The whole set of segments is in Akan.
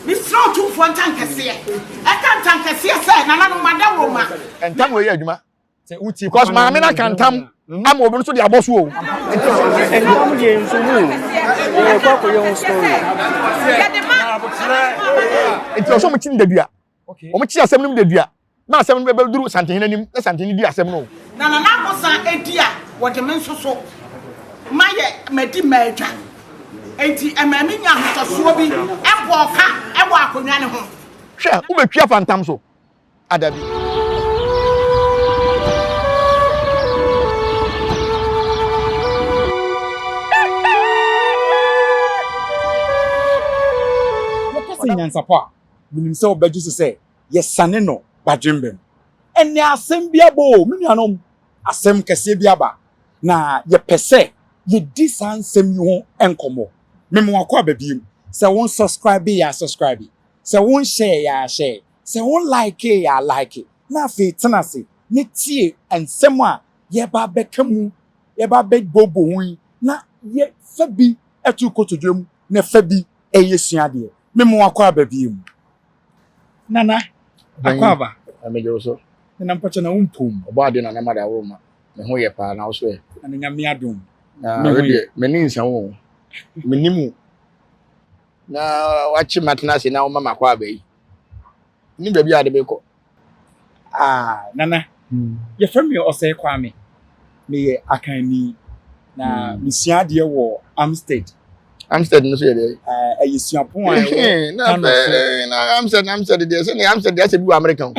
Mesrɛ Otumfoɔ ntankɛseɛ, ɛka ntankɛseɛ sɛ, Nananom, adaworoma. Ntam wei yɛ adwuma. Because maame no aka ntam ama obi nso de abɔ so o. Ntam deɛ nso mu o. Yɛkɔ akɔyɛ ho story. Nti ɔsɛ ɔmo kyi no dadua. Ɔmo kyi asɛm no mu dadua. Na asɛm no bɛduru Santehene anim na Santehene di asɛm no o. Na Nana Akosa di a wɔde me nso so mayɛ madi m'adwa. Enti ɛmaa me nyaa ahotɔsoɔ bi bɔɔ ka wɔ akonnwa no ho. Hwɛ, wobɛtwi afa ntam so? Ah, dabi. Yɛka sɛ nyansapɔ a, menim sɛ wobɛgye so sɛ yɛsane no badwemba mu. Ɛnnɛ asɛm bi aba o, me nuanom, asɛm kɛseɛ bi aba, na yɛpɛ sɛ yɛdi saa nsɛm yi ho nkɔmmɔ. Mema wakɔ aba bio. Sɛ wo nsubscribe yɛ a subscribe, sɛ wo nhyɛɛ yɛ a hyɛ, sɛ wo like yɛ a like, na afei tena ase na tie nsɛm a yɛreba abɛka mu, yɛreba abɛbobɔ ho yi, na yɛ fa bi to kotodwe mu na fa bi yɛ sua adeɛ. Mema wakɔ aba bio. Nana, Akwaaba. Megye wo so. Nana mpakyɛ na wo mpom. Ɔbɔ ade Nana Mada wo ma. Me ho yɛ paa na wo so ɛ. Nana Nyame adom. Na me ho yɛ. M'ani nsa wo. Menim wo. Na wakye matena ase na woma makwaaba yi. Nim baabi a ade bɛkɔ. Ah, Nana, yɛfrɛ me Osei Kwame. Meyɛ Akanni, na mesua adeɛ wɔ Amstead. Amstead no so yɛ deɛ? Ɛyɛ suapɔn a ɛwɔ Kano so. Na Amstead, Amstead deɛ sɛdeɛ Amstead deɛ asɛ bi wɔ Amerika o.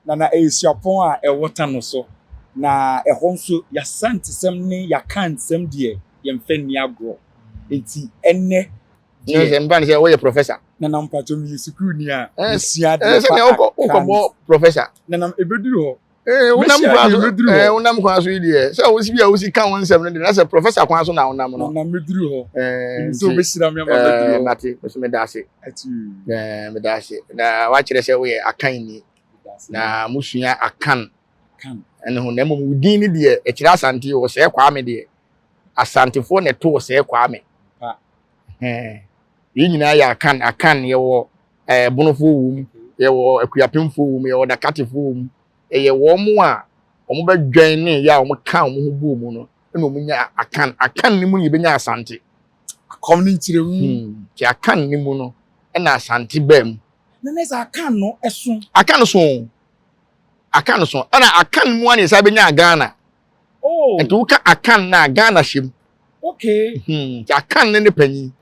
Nana, ɛyɛ suapɔn a ɛwɔ Tano so. Na ɛhɔ nso, yɛasantesɛm ne yɛakansɛm deɛ, yɛmfa nni agorɔ. Enti ɛnnɛ deɛ. Sɛ mfa no sɛ woyɛ professor. Nana mpakyɛ meyɛ sukuuni a mesua adeɛ fa sɛnea wokɔbɔ professor. Nana ɛbɛduru hɔ. Wonam kwan so wonam kwan so yi deɛ sɛ wosi bi a wosi ka wo nsɛm no deɛ na sɛ professor kwan so na wonam no. Nana mɛduru hɔ. Sɛ wobɛhyira me ama mɛduru hɔ. Mate meso meda ase. Meda ase na wakyerɛ sɛ woyɛ Akanni na mosua Akan ɛne ho na mmom wo din no deɛ ɛkyerɛ Asante wɔ sɛɛ Kwame deɛ Asantefoɔ na ɛto wɔ sɛɛ Kwame. Yɛn nyinaa yɛ Akan. Akan yɛwɔ ɛɛ Bonofoɔ wɔ mu, yɛwɔ Akuapemfoɔ wɔ mu, yɛwɔ Dakatefoɔ wɔ mu. Ɛyɛ wɔn a wɔn bɛdwɛn ne yɛ a wɔn ka wɔn ho bɔɔ mu no ɛna wɔn nya Akan. Akan ne mu na yɛbɛnya Asante. Akɔm ne nkyerɛmu. Nti Akan ne mu no ɛna Asante baa mu. Na ne sɛ Akan no ɛso. Akan so. Akan so. Ɛna Akan mu a na yɛsan bɛnya Ghana. Oh. Nti woka Akan na Ghana hyɛ mu. Okay. Nti Akan ne ne panyin.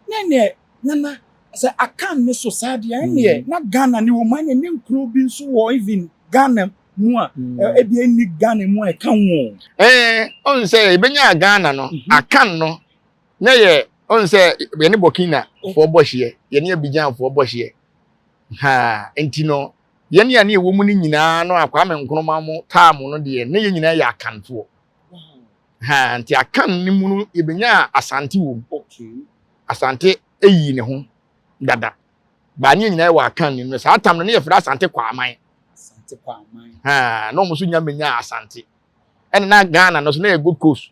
Ne neɛ nana sɛ Akan ne so saa deɛ ɛneɛ na Ghana ne wɔ mu ɛneɛ ne nkuro bi nso wɔ even Ghana mu a ebi ɛnni Ghana mu a ɛka ho. Ɛɛ ɔn sɛ ebenya Ghana no Akan no na yɛ ɔn sɛ yɛne Burkina foɔ bɔ hyeɛ yɛne Abidjan foɔ bɔ hyeɛ ha nti no yɛne a ne ɛwɔ mu no nyinaa no a Kwame Nkrumah mo taa mo no deɛ ne yɛn nyinaa yɛ Akanfoɔ. Ha nti Akan ne mu no yɛbɛnya Asante wɔ mu. Asante eyi ne ho dada. Baa ne nyinaa wɔ Akan ne mu. Saa tam no ne yɛfrɛ Asante Kwaman. Asante Kwaman. Ha na wɔn nso nya menya Asante. Ɛna na Ghana no so na yɛ Gold Coast.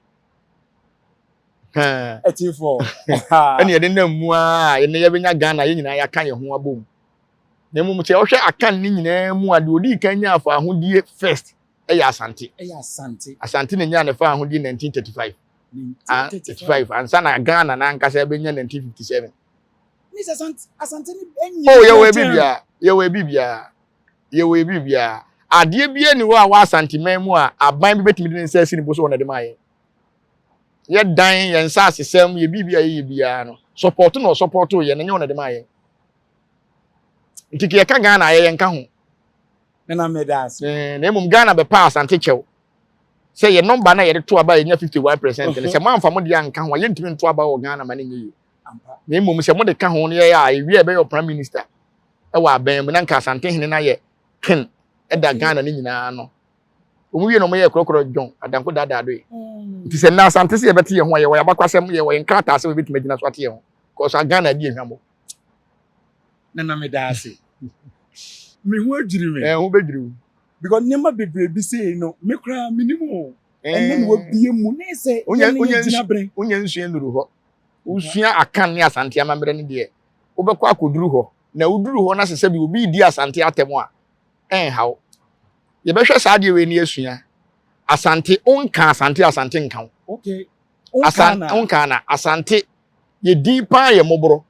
Ɛtifo. Ɛna yɛde nam mu a yɛne yɛbɛnya Ghana yɛn nyinaa yɛaka yɛn ho abom. Na mmom sɛ ɔhwɛ Akan ne nyinaa mu a deɛ odii kan nyaa fa ahodie first ɛyɛ Asante. Ɛyɛ Asante. Asante na nyaa ne fa ahodie 1935. 1935 ansa na Ghana n'ankasa bɛnya 1957. Ne sɛ Asante ne ɛnyɛ. Oh yɛwɔ ebi bia yɛwɔ ebi bia yɛwɔ ebi bia adeɛ bi ni hɔ a wɔ Asante man mu a aban bi bɛtumi de ne nsa asi ne bo so wɔn na de ma yɛ. Yɛ dan yɛn nsa asesɛm yɛ biribi a yɛyɛ biara no support na ɔsupporto yɛ na nyɛ wɔn na de ma yɛ. Nti yɛka Ghana a yɛyɛ nka ho. Nana meda ase. Na mmom Ghana bɛpa Asante kyɛw sɛ yɛ nɔmba no a yɛde to aba a yɛnya 51 percent no sɛ moamfa mo deɛ anka ho a yɛntumi nto aba wɔ Ghana ma no nyɛ yie. Na mmom sɛ mode ka ho no yɛyɛ a ɛwie a ɛbɛyɛ prime minister ɛwɔ aban mu na nka Asante hene no ayɛ ken ɛda Ghana no nyinaa no. Wɔn wie na wɔn yɛ korɔkorɔ dwɔn adanko daadaa do yi. Nti sɛ nna Asante sɛ yɛbɛte yɛn ho a yɛwɔ yɛn abakwasɛm yɛwɔ yɛn krataa sɛ yɛbɛtumi agyina so ate yɛn ho. Kɔsɔ Ghana adi ehwamɔ. Nana meda ase. Me ho adwiri me. Ɛɛ ho bɛdwiri wo. Because nneɛma bebree bi sei no me koraa menim o. Ɛnɛ na wabie mu ne sɛ yɛne yɛ gyina bere. Wonya nsua nnuru hɔ. Wosua Akan ne Asante amammerɛ no deɛ. Wobɛkɔ akɔduru hɔ, na woduru hɔ na sɛ sɛbi obi redi Asante atɛm a, ɛnha wo. Yɛbɛhwɛ saa adeɛ wei ne asua. Asante, wonka Asante, Asante nka wo. Okay. Asante, wonka na Asante, yɛ din paa yɛ mmɔborɔ.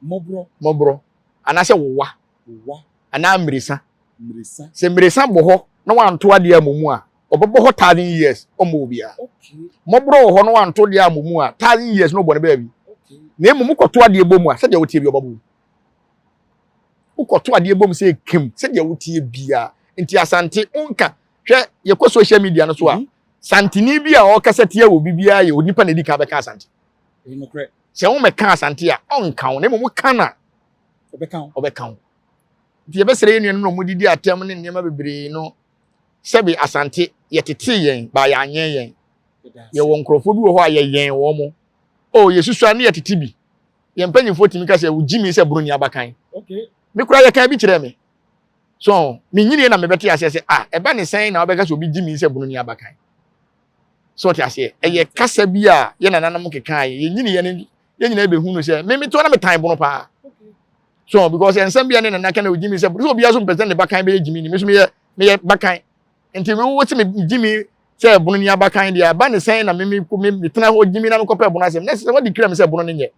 Mmɔborɔ. Mmɔborɔ. Anaasɛ wowa. Wowa. Anaa mmirisa. Mmirisa. Sɛ mmirisa bɔ hɔ na wanto adeɛ ammɔ mu a, ɔbɛbɔ hɔ 1,000 years, ɔmmɔ obiara. Mmɔborɔ wɔ hɔ na wanto adeɛ ammɔ mu a, 1,000 years na ɔbɔ ne baabi. Na mmom wokɔto adeɛ bɔ mu a, sɛdeɛ wotie bi ɔbɛbɔ mu. Wokɔto adeɛ bɔ mu sɛ ekem, sɛdeɛ wotie biara. Nti Asante wonka, hwɛ, yɛkɔ social media no so a, Santini bi a ɔkasa tia wɔ bibiara yɛ onipa na edi kan bɛka Asante. Sɛ wɔmmɛka Asante a, ɔnka wo, na mmom woka na ɔbɛka wo. Nti yɛbɛsrɛ yɛn nuanom na wɔdidi atɛm ne nneɛma bebree no, sɛbe Asante yɛtetee yɛn, baa yɛanyɛn yɛn. Yɛwɔ nkurɔfoɔ bi wɔ hɔ a yɛyɛn wɔn mo. Oh, yɛsusua ne yɛtete bi. Yɛn mpanyinfoɔ tumi ka sɛ wogyi mi sɛ buroni abakan. Me koraa yɛka bi kyerɛ me. So menyini na mebɛte aseɛ sɛ ah, ɛba ne sɛn na wobɛka sɛ obi gyi mi sɛ buroni abakan. So ɔte aseɛ, ɛyɛ kasa bi a yɛn nananom keka yɛ, yɛnyini yɛn yɛn nyinaa bɛhu no sɛ me metoa na metan bono paa. So because nsɛm bi a ne nana ka na ogyi mi sɛ sɛ obiara so mpɛ sɛ ne bakan bɛyɛ gyimi ni, me so meyɛ bakan. Nti me wo sɛ me gyimi sɛ bono ni abakan deɛ, aba ne sɛn na me me me metena hɔ gyimi na mekɔpɛ bono asɛm na sɛ wɔde kira me sɛ bono ne nyɛ.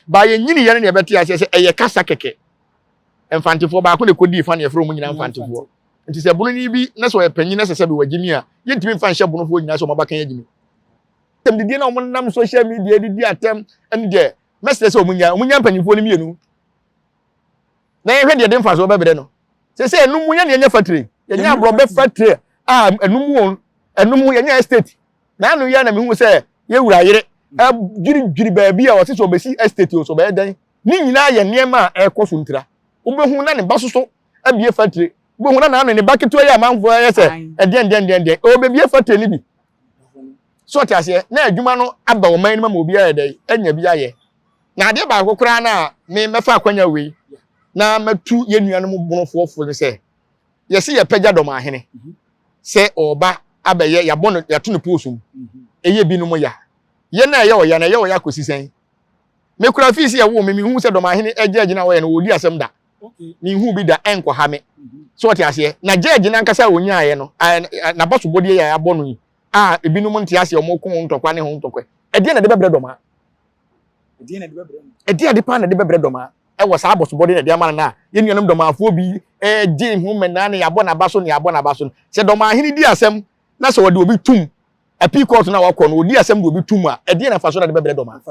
Ba yɛnyini yɛn ne yɛbɛte aseɛ sɛ ɛyɛ kasa kɛkɛ. Mfantefoɔ baako na ɛkɔdii fa ne yɛfrɛ wɔn nyinaa mfantefoɔ. Nti sɛ bono ni bi na sɛ ɔyɛ panyin na sɛ sɛ bi wagyimi a, yɛntumi mfa nhyɛ bonofoɔ nyinaa sɛ wɔn abakan agyimi. Atɛm didie na wɔn nam social media didi atɛm ɛne deɛ, mɛsrɛ sɛ wɔn nya mpanyinfoɔ no mmienu na yɛhwɛ deɛ de mfasoɔ bɛbrɛ no. Sɛ sɛ ɛnum mu yɛn yɛnyɛ factory, yɛnyɛ aborɔbɛ factory a ɛnum wɔn ɛnum yɛnyɛ estate na ano yɛ na mehu sɛ yɛwura yere ɛdwiridwiri baabi a ɔte sɛ ɔbɛsi estate o, so ɔbɛyɛ dɛn. Ne nyinaa yɛ nneɛma a ɛrekɔ so ntira. Wobɛhu na ne ba soso abie factory, wobɛhu na n'ano ne ba ketewa yi amanfoɔ yɛ sɛ ɛdeɛn deɛn deɛn deɛn ɔbɛbie factory no bi. So ɔte aseɛ na adwuma no aba ɔman no mu ama obiara yɛ dɛn anya bi ayɛ. Na adeɛ baako koraa no a me mɛfa akwanya wei na mɛtu yɛn nuanom bonofoɔ fo no sɛ, yɛsi yɛpɛgya Dɔmaahene sɛ ɔba abɛyɛ, yɛabɔ no, yɛato no pooso mu, ɛyɛ binom ya. Yɛn a ɛyɛ ɔya na ɛyɛ ɔya kɔsi sɛn? Me kura fii sɛ yɛwoo me, mehu sɛ Dɔmaahene gyɛɛgye no a wɔyɛ no, wɔdi asɛm da. Mehu bi da, ɛnkɔha me. So ɔte aseɛ na gyɛɛgye no ankasa a ɔnyaeɛ no, n'abasobɔdeɛ yɛ a yɛabɔ no yi a ebinom nte aseɛ, wɔn ko ho ntɔkwa ne ho ntɔkwa, ɛdeɛ na ɛde bɛbrɛ Dɔmaa? Ɛdeɛ ade paa na ɛde bɛbrɛ Dɔmaa ɛwɔ saa abɔsobɔdeɛ na ɛde ama no no a yɛn nuanom Dɔmaafoɔ bi gye ho mmɛnaa ne yɛabɔ n'aba so ne yɛabɔ n'aba so no? Sɛ Dɔmaahene di asɛm na sɛ wɔde obi tum appeal court no a wakɔ no, ɔdi asɛm de obi tum a, ɛdeɛ na mfasoɔ na ɛde bɛbrɛ Dɔmaa?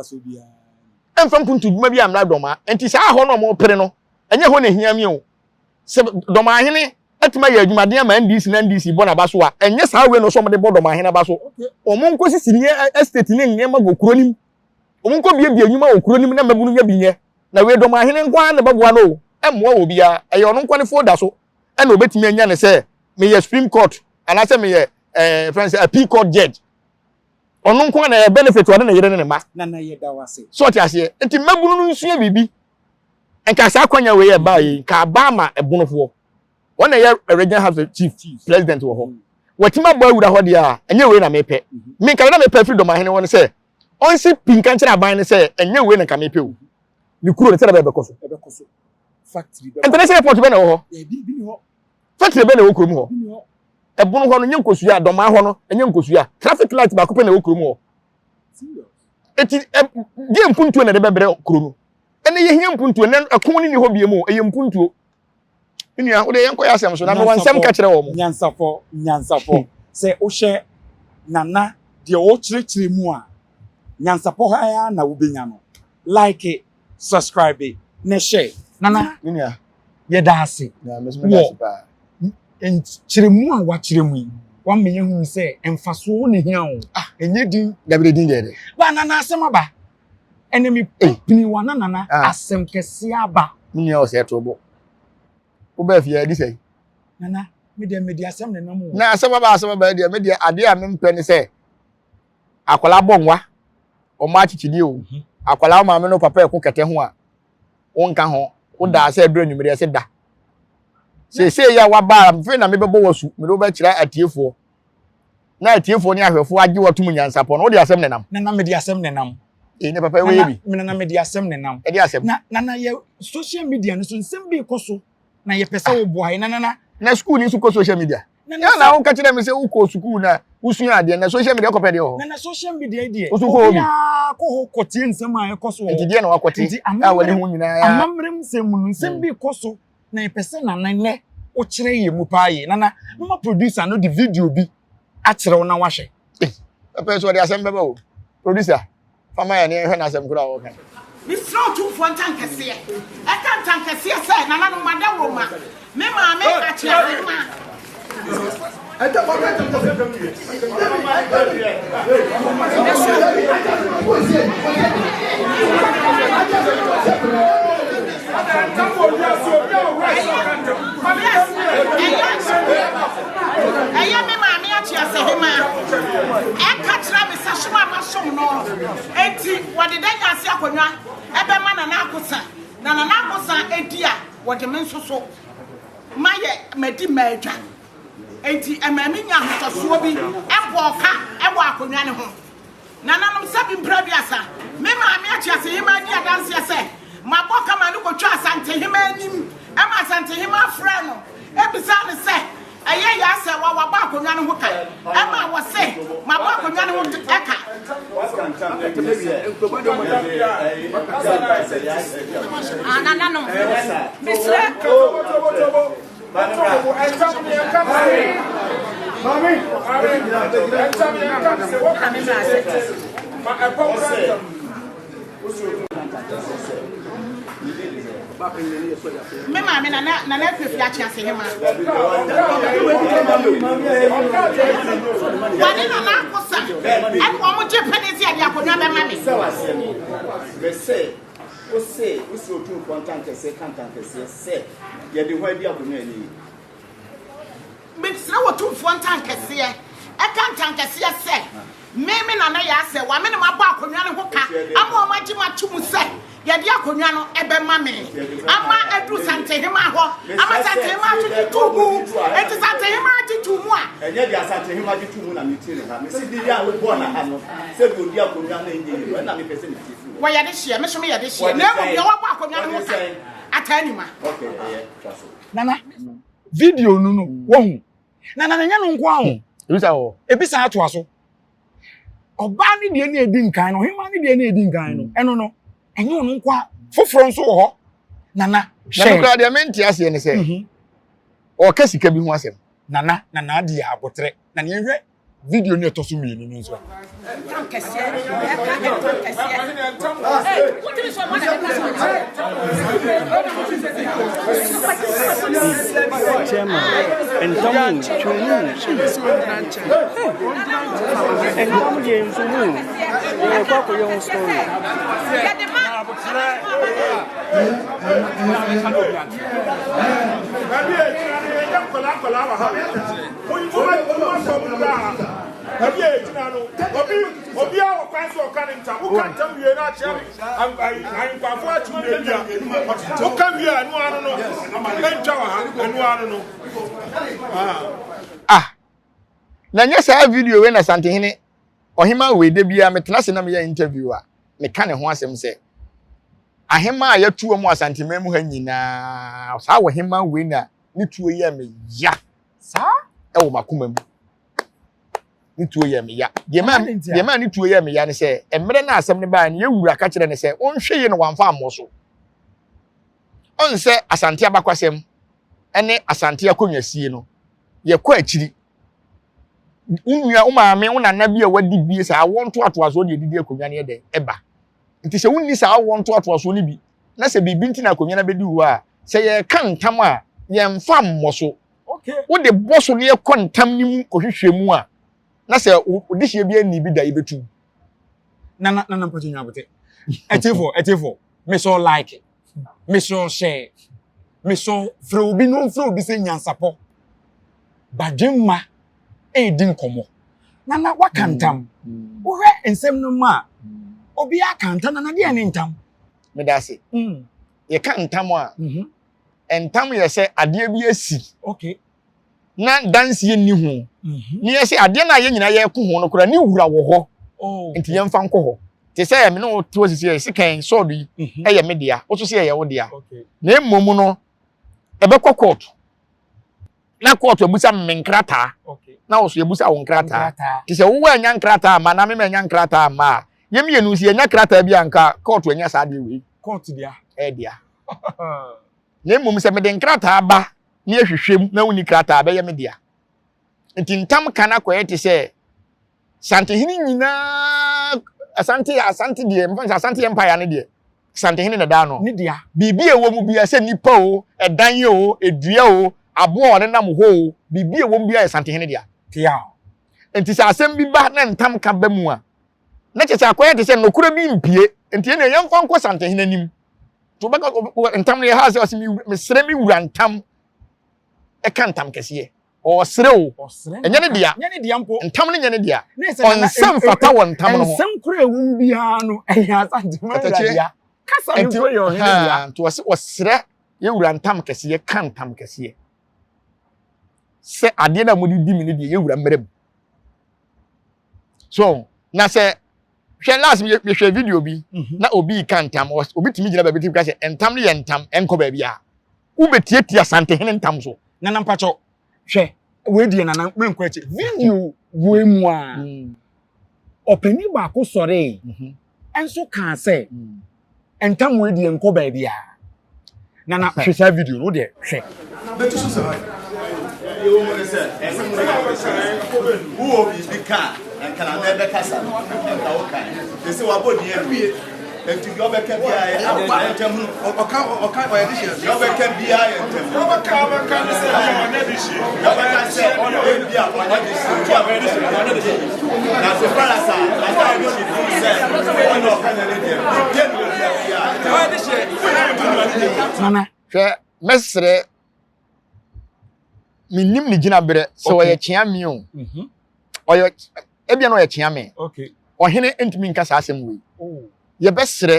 Ɛmfa mpuntu dwuma bi ammra Dɔmaa. Nti saa hɔ no a wɔpere no, ɛnyɛ hɔ na ɛhia me o. Sɛ Dɔmaahene atumi ayɛ adwumaden ama NDC na NDC bɔ n'aba so a, ɛnyɛ saa wei na ɔsɛ wɔde bɔ Dɔmaahene aba so. Wɔn nkɔsisi ne estate ne nneɛma wɔ kuro no mu. Wɔn nkɔbiebie nnwuma wɔ kuro no mu na mmabunu nya bi nyɛ. Na wei Dɔmaahene nko ara na ɛbɛboa no o, ɛmmoa wɔ obiara. Ɛyɛ ɔno nko ne folder so ɛna obetumi anya ne sɛ meyɛ Supreme Court anaasɛ meyɛ ɛɛ fɛn sɛ appeal court judge. Ɔno nko ara na ɛyɛ benefit ɔne ne yere ne ne mma. Nana, yɛda wo ase. So ɔte aseɛ? Nti mmabunu no nsua biribi. Nka saa akwanya wei ɛbaa yi, nka aba ama ɛbonofoɔ. Wɔn na ɛyɛ regional house chief president wɔ hɔ. Wɔtumi abɔ awura hɔ deɛ a, ɛnyɛ wei na mepɛ. Me nka na mepɛ firi Dɔmahene hɔ no sɛ ɔnsi pi nka nkyerɛ aban no sɛ ɛnyɛ wei na nka mepɛ o. Ne kuro no sɛ ɛbɛkɔ so. Ɛbɛkɔ so. Factory bɛba. International airport bɛ na ɛwɔ hɔ. Bi ni hɔ. Factory bɛ na ɛwɔ kurom hɔ. Bi ni hɔ. Ɛbono hɔ no nyɛ nkosua, Dɔmaa hɔ no ɛnyɛ nkosua. Traffic light baako pɛ na ɛwɔ kurom hɔ. Serious. Eti ɛ deɛ mpuntuo na ɛde bɛbrɛ kuro no. Ɛnna yɛhia mpuntuo, na ɛko no ni hɔ bie mu, ɛyɛ mpuntuo. Nua, wode yɛnkɔ yɛ asɛm so na mewɔ nsɛm ka kyerɛ wɔn. Nyansafo, nyansafo. Sɛ wohwɛ Nana deɛ ɔkyerɛkyerɛ mu a, nyansapɔ ha ara na wobɛnya no. Like, subscribe na share. Nana, Me nua, yɛda ase na me nso meda wɔ ase paa. nkyerɛmu a wakyerɛ mu yi. Wama yɛhunu sɛ mfasoɔ na hia o. Ah. Ɛnyɛ din. Dabi de din deɛ de. Ba Nana, asɛm aba. Ɛnɛ me pini wa na Nana Ah. asɛm kɛseɛ aba. Me nua, ɔsɛ ɛto bo. Wobɛɛ fie adi sɛ. Nana, me deɛ mede asɛm na nam o. Na asɛm aba, asɛm aba deɛ, me deɛ adeɛ a mempɛ ne sɛ akwadaa bɔ nwa, ɔmo akyekyedie o. Akwadaa maame no papa ɛko kɛtɛ ho a, wonka ho. Wodaa sɛ ɛduru anwummerɛ ɛsɛ da. Seesei yi a waba a, mfe na mebɛbɔ w'asu, mede wobɛkyerɛ atiefoɔ. Na atiefoɔ ne ahwɛfoɔ agye watom nyansapɔ no, wode asɛm nenam. Nana, mede asɛm na nam. Ee, ne papa wei bi. Nana mede asɛm ne nam. Ɛde asɛm. Na nana yɛ social media no so nsɛm bi kɔ so na yɛpɛ sɛ woboa yɛ na nana. Na school ni nso kɔ social media. Yɛn na woka kyerɛ me sɛ wokɔ sukuu na wosua adeɛ na social media kɔpɛ deɛ wɔ hɔ. Nana social media yi deɛ. Woso kɔ hɔ bi. Obiara kɔ hɔ kɔtie nsɛm a ɛkɔ so wɔ hɔ. Nti deɛ na wakɔte a wɔne ho nyinaa. Amammerɛ nsɛm mu no nsɛm bi kɔ so na yɛpɛ sɛ nana nnɛ wokyerɛ yɛn mu paa yie. Nana mma producer no de video bi akyerɛ wo na wahwɛ. Pɛpɛ so ɔde asɛm bɛba o. Producer, fa ma yɛn na yɛnhwɛ n'asɛm koro a ɔreka. Mesrɛ Otumfoɔ ntankɛseɛ, ɛka ntankɛseɛ sɛ, Nananom adaworoma, me maame Akyeahemaa. Ɛyɛ me maame Akyeasehemaa ɛka kyerɛ me sɛ som a masom no enti wɔde da nyaase akonnwa ɛbɛma Nana Akosa na Nana Akosa edi a wɔde me nso so mayɛ madi m'adwa enti ɛmaa me nya ahotɔsoɔ bi ɛbɔɔ ka ɛwɔ akonnwa no ho. Nananom, sɛ bi mprɛ aduasa, me maame Akyeasehemaa di adanseɛ sɛ, mabɔ ka ma no kɔtwaa Asantehemaa anim ma Asantehemaa frɛɛ no bisaa no sɛ, ɛyɛ yaa sɛ wa wabɔ akonnwa no ho ka? Ɛma wɔse, mabɔ akonnwa no ho ka. Nananom, mesrɛ. Me maame nana nana afiefi akye ase hema. Wɔne nana akosa ɛna wɔn gye pene sɛ yɛde akonnwa bɛma me. Wose, wose Otumfoɔ ntankɛseɛ ka ntankɛseɛ sɛ, Yɛde hwan adi akonnwa ani yi? Mesrɛ Otumfoɔ ntankɛseɛ ka ntankɛseɛ sɛ, Me, me nana Yaa sɛ wamene mabɔ akonnwa no ho ka ama wɔn agye me ato mu sɛ yɛde akonnwa no bɛma me ama aduru Santehemaa hɔ ama Santehemaa nso gye too mu. Enti Santehemaa gye too mu a. Ɛnyɛ deɛ Asantehemaa gye too mu na metie no ha. Mese deɛ a wobɔɔ no ha no, sɛdeɛ ɔdi akonnwa no ɛnyɛ yie no, ɛna mepɛ sɛ metie. Wɔyɛ de hyeɛ, me nso meyɛ de hyeɛ, na mmom deɛ wabɔ akonnwa no ho ka ataa nima. Nana, video no no, wahu. Nana, na nyɛ no nko ara o. Ebi sa wɔ. Ebi san atoa so. Ɔbaa ne deɛ ne edi nkan no, ɔhemaa ne deɛ ne edi nkan no, ɛno no, ɛnyɛ ɔno nko ara. Foforɔ nso wɔ hɔ. Nana, hwɛ. Na mekura deɛ mente aseɛ ne sɛ, ɔka sika bi ho asɛm. Nana, nana adeɛ abotrɛ. Na nea nhwɛ Video no ɛtɔ so mmienu no nso. Chairman, ntam twemu. Ntam deɛ nso mu. Yɛkɔ akɔyɛ ho story. Baabi a yɛgyina no, obi obiara wɔ kwan sɛ ɔka ne ntam. Woka ntam wie no akyerɛ ahenkwafo akyi wie bi a, woka wie a ɛno ano no, ɛntwa wɔ ha, ɛno ano no. Ah, na nyɛ saa video wei na Santehene ɔhema wei da biara metena ase na meyɛ interview a meka ne ho asɛm sɛ ahema a yɛatu wɔn Asanteman mu ha nyinaa saa ɔhema wei na ne tuo yɛ me ya saa ɛwɔ m'akoma mu ne tuo yɛ me ya deɛ maa deɛ maa ne tuo yɛ me ya ne sɛ mmerɛ na asɛm no baa no yɛwura ka kyerɛ ne sɛ ɔnhwɛ yie na wamfa ammɔ so ɔn sɛ Asante abakwasɛm ɛne Asante akonnwasie no yɛkɔ akyiri wo nua wo maame wo nana bi a wadi bie saa awoɔ ntoatoasoɔ deɛ ɛdidi akonnwa no yɛ dɛn ɛba nti sɛ wonni saa awoɔ ntoatoasoɔ no bi na sɛ biribi nti na akonnwa no abɛdi hɔ a sɛ yɛreka ntam a yɛmfa mmɔ so wode bɔ so na yɛkɔ ntam no mu kɔhwehwɛ mu a na sɛ wode hyeɛ bi anni bi da yɛbɛtu nana nana mpɔtɔ nya abote ɛtifo ɛtifo mesɔ like mesɔ share mesɔ frɛ obi na ɔmfrɛ obi sɛ nyansapɔ badwemma ɛredi nkɔmmɔ nana waka mm. ntam mm. wohwɛ nsɛm no mu a mm. obi aka ntam nana deɛ ne ntam meda ase yɛka ntam a mm-hmm. ntam yɛ sɛ adeɛ bi asi okay na danseɛ nni ho mm-hmm. ne yɛ sɛ adeɛ no a yɛn nyinaa yɛko ho no koraa ne wura wɔ hɔ oh. nti yɛmfa nkɔ hɔ. Te sɛ me ne wo te hɔ sisi yɛ sekan sɔɔdo yi mhm. ɛyɛ me dea, wo nso sɛ ɛyɛ wo dea. Na mmom no, ɛbɛkɔ court. Na court abusa me nkrataa. Na wo so yɛbusa wo nkrataa. Te sɛ wowɔ anya nkrataa ama na me ma anya nkrataa ama a, yɛn mmienu sɛ yɛnya krataa bi a nka court anya saa adeɛ wei. Court dea. Ɛyɛ dea. Na mmom sɛ mede nkrataa ba na yɛhwehwɛ mu na wonni krataa bɛyɛ me dea. Nti ntam ka no akɔyɛ te sɛ Santehene nyinaa Asante Asante deɛ mfa sɛ Asante Empire no deɛ Santehene na ɛda ano. Ne dea. Biribi a ɛwɔ mu biara sɛ nipa o, ɛdan o, edua o, aboa a ɔnenam hɔ o, biribi a ɛwɔ mu biara yɛ Santehene dea. Tea. Nti sɛ asɛm bi ba na ntam ka ba mu a, na kyerɛ sɛ akɔyɛ te sɛ nokorɛ bi mpue. Nti ɛnneɛ yɛmfa nkɔ Santehene anim. Nti wobɛka ntam no yɛ ha sɛ ɔse mesrɛ me wura ntam ɛka ntam kɛseɛ. Ɔsrɛ o, ɛnyɛ ne dea. Nyɛ ne dea mpo. Ntam no nyɛ ne dea. Ɔnsa mfata wɔ ntam no ho. Nsɛm koro a ɛwɔ mu biara no, ɛyɛ Asante wura dea. Kasa no mpo yɛ ɔhene dea. Nti ɔse ɔsrɛ yɛ wura ntam kɛseɛ, ka ntam kɛseɛ sɛ adeɛ no a mode di me no deɛ yɛ wura mmerɛ mu. So na sɛ hwɛ last mehwɛ video bi mhm. na obi ka ntam obi tumi gyina baabi tumi ka sɛ ntam no yɛ ntam ɛnkɔ baabi a wobɛtiatia Santehene ntam so. Nana mpakyɛw hwɛ wei deɛ nana menkɔ akyi video wei mu a mm. ɔpanin baako sɔree mhm. nso kaa sɛ mm. ntam wei deɛ nkɔ baabi a nana hwɛ saa video no deɛ hwɛ. Bɛtu so sɛ yɛwɔ mu ne sɛ ɛsɛ mu yɛ wowɔ biribi ka a nka na mɛbɛkasa no nka wo kan te sɛ wabɔ din awie nti deɛ ɔbɛka biara yɛ ayɛ ntɛm no ɔka ɔka ɔyɛ de hyɛ deɛ ɔbɛka biara yɛ ntɛm no ɔbɛka ɔbɛka ne sɛ ɔnyɛ de hyɛ deɛ ɔbɛka sɛ ebi a ɔnyɛ de hyɛ obi a ɔnyɛ de hyɛ na so far as a aka de hyɛ bi sɛ ɔna ɔka na ne deɛ deɛ ne deɛ ɔyɛ de hyɛ nana hwɛ mɛsrɛ menim ne gyinaberɛ sɛ ɔyɛ kyea me o mhm. ɔyɛ ebia na ɔyɛ kyea me ɔhene ntumi nka saa asɛm wei oh. yɛbɛsrɛ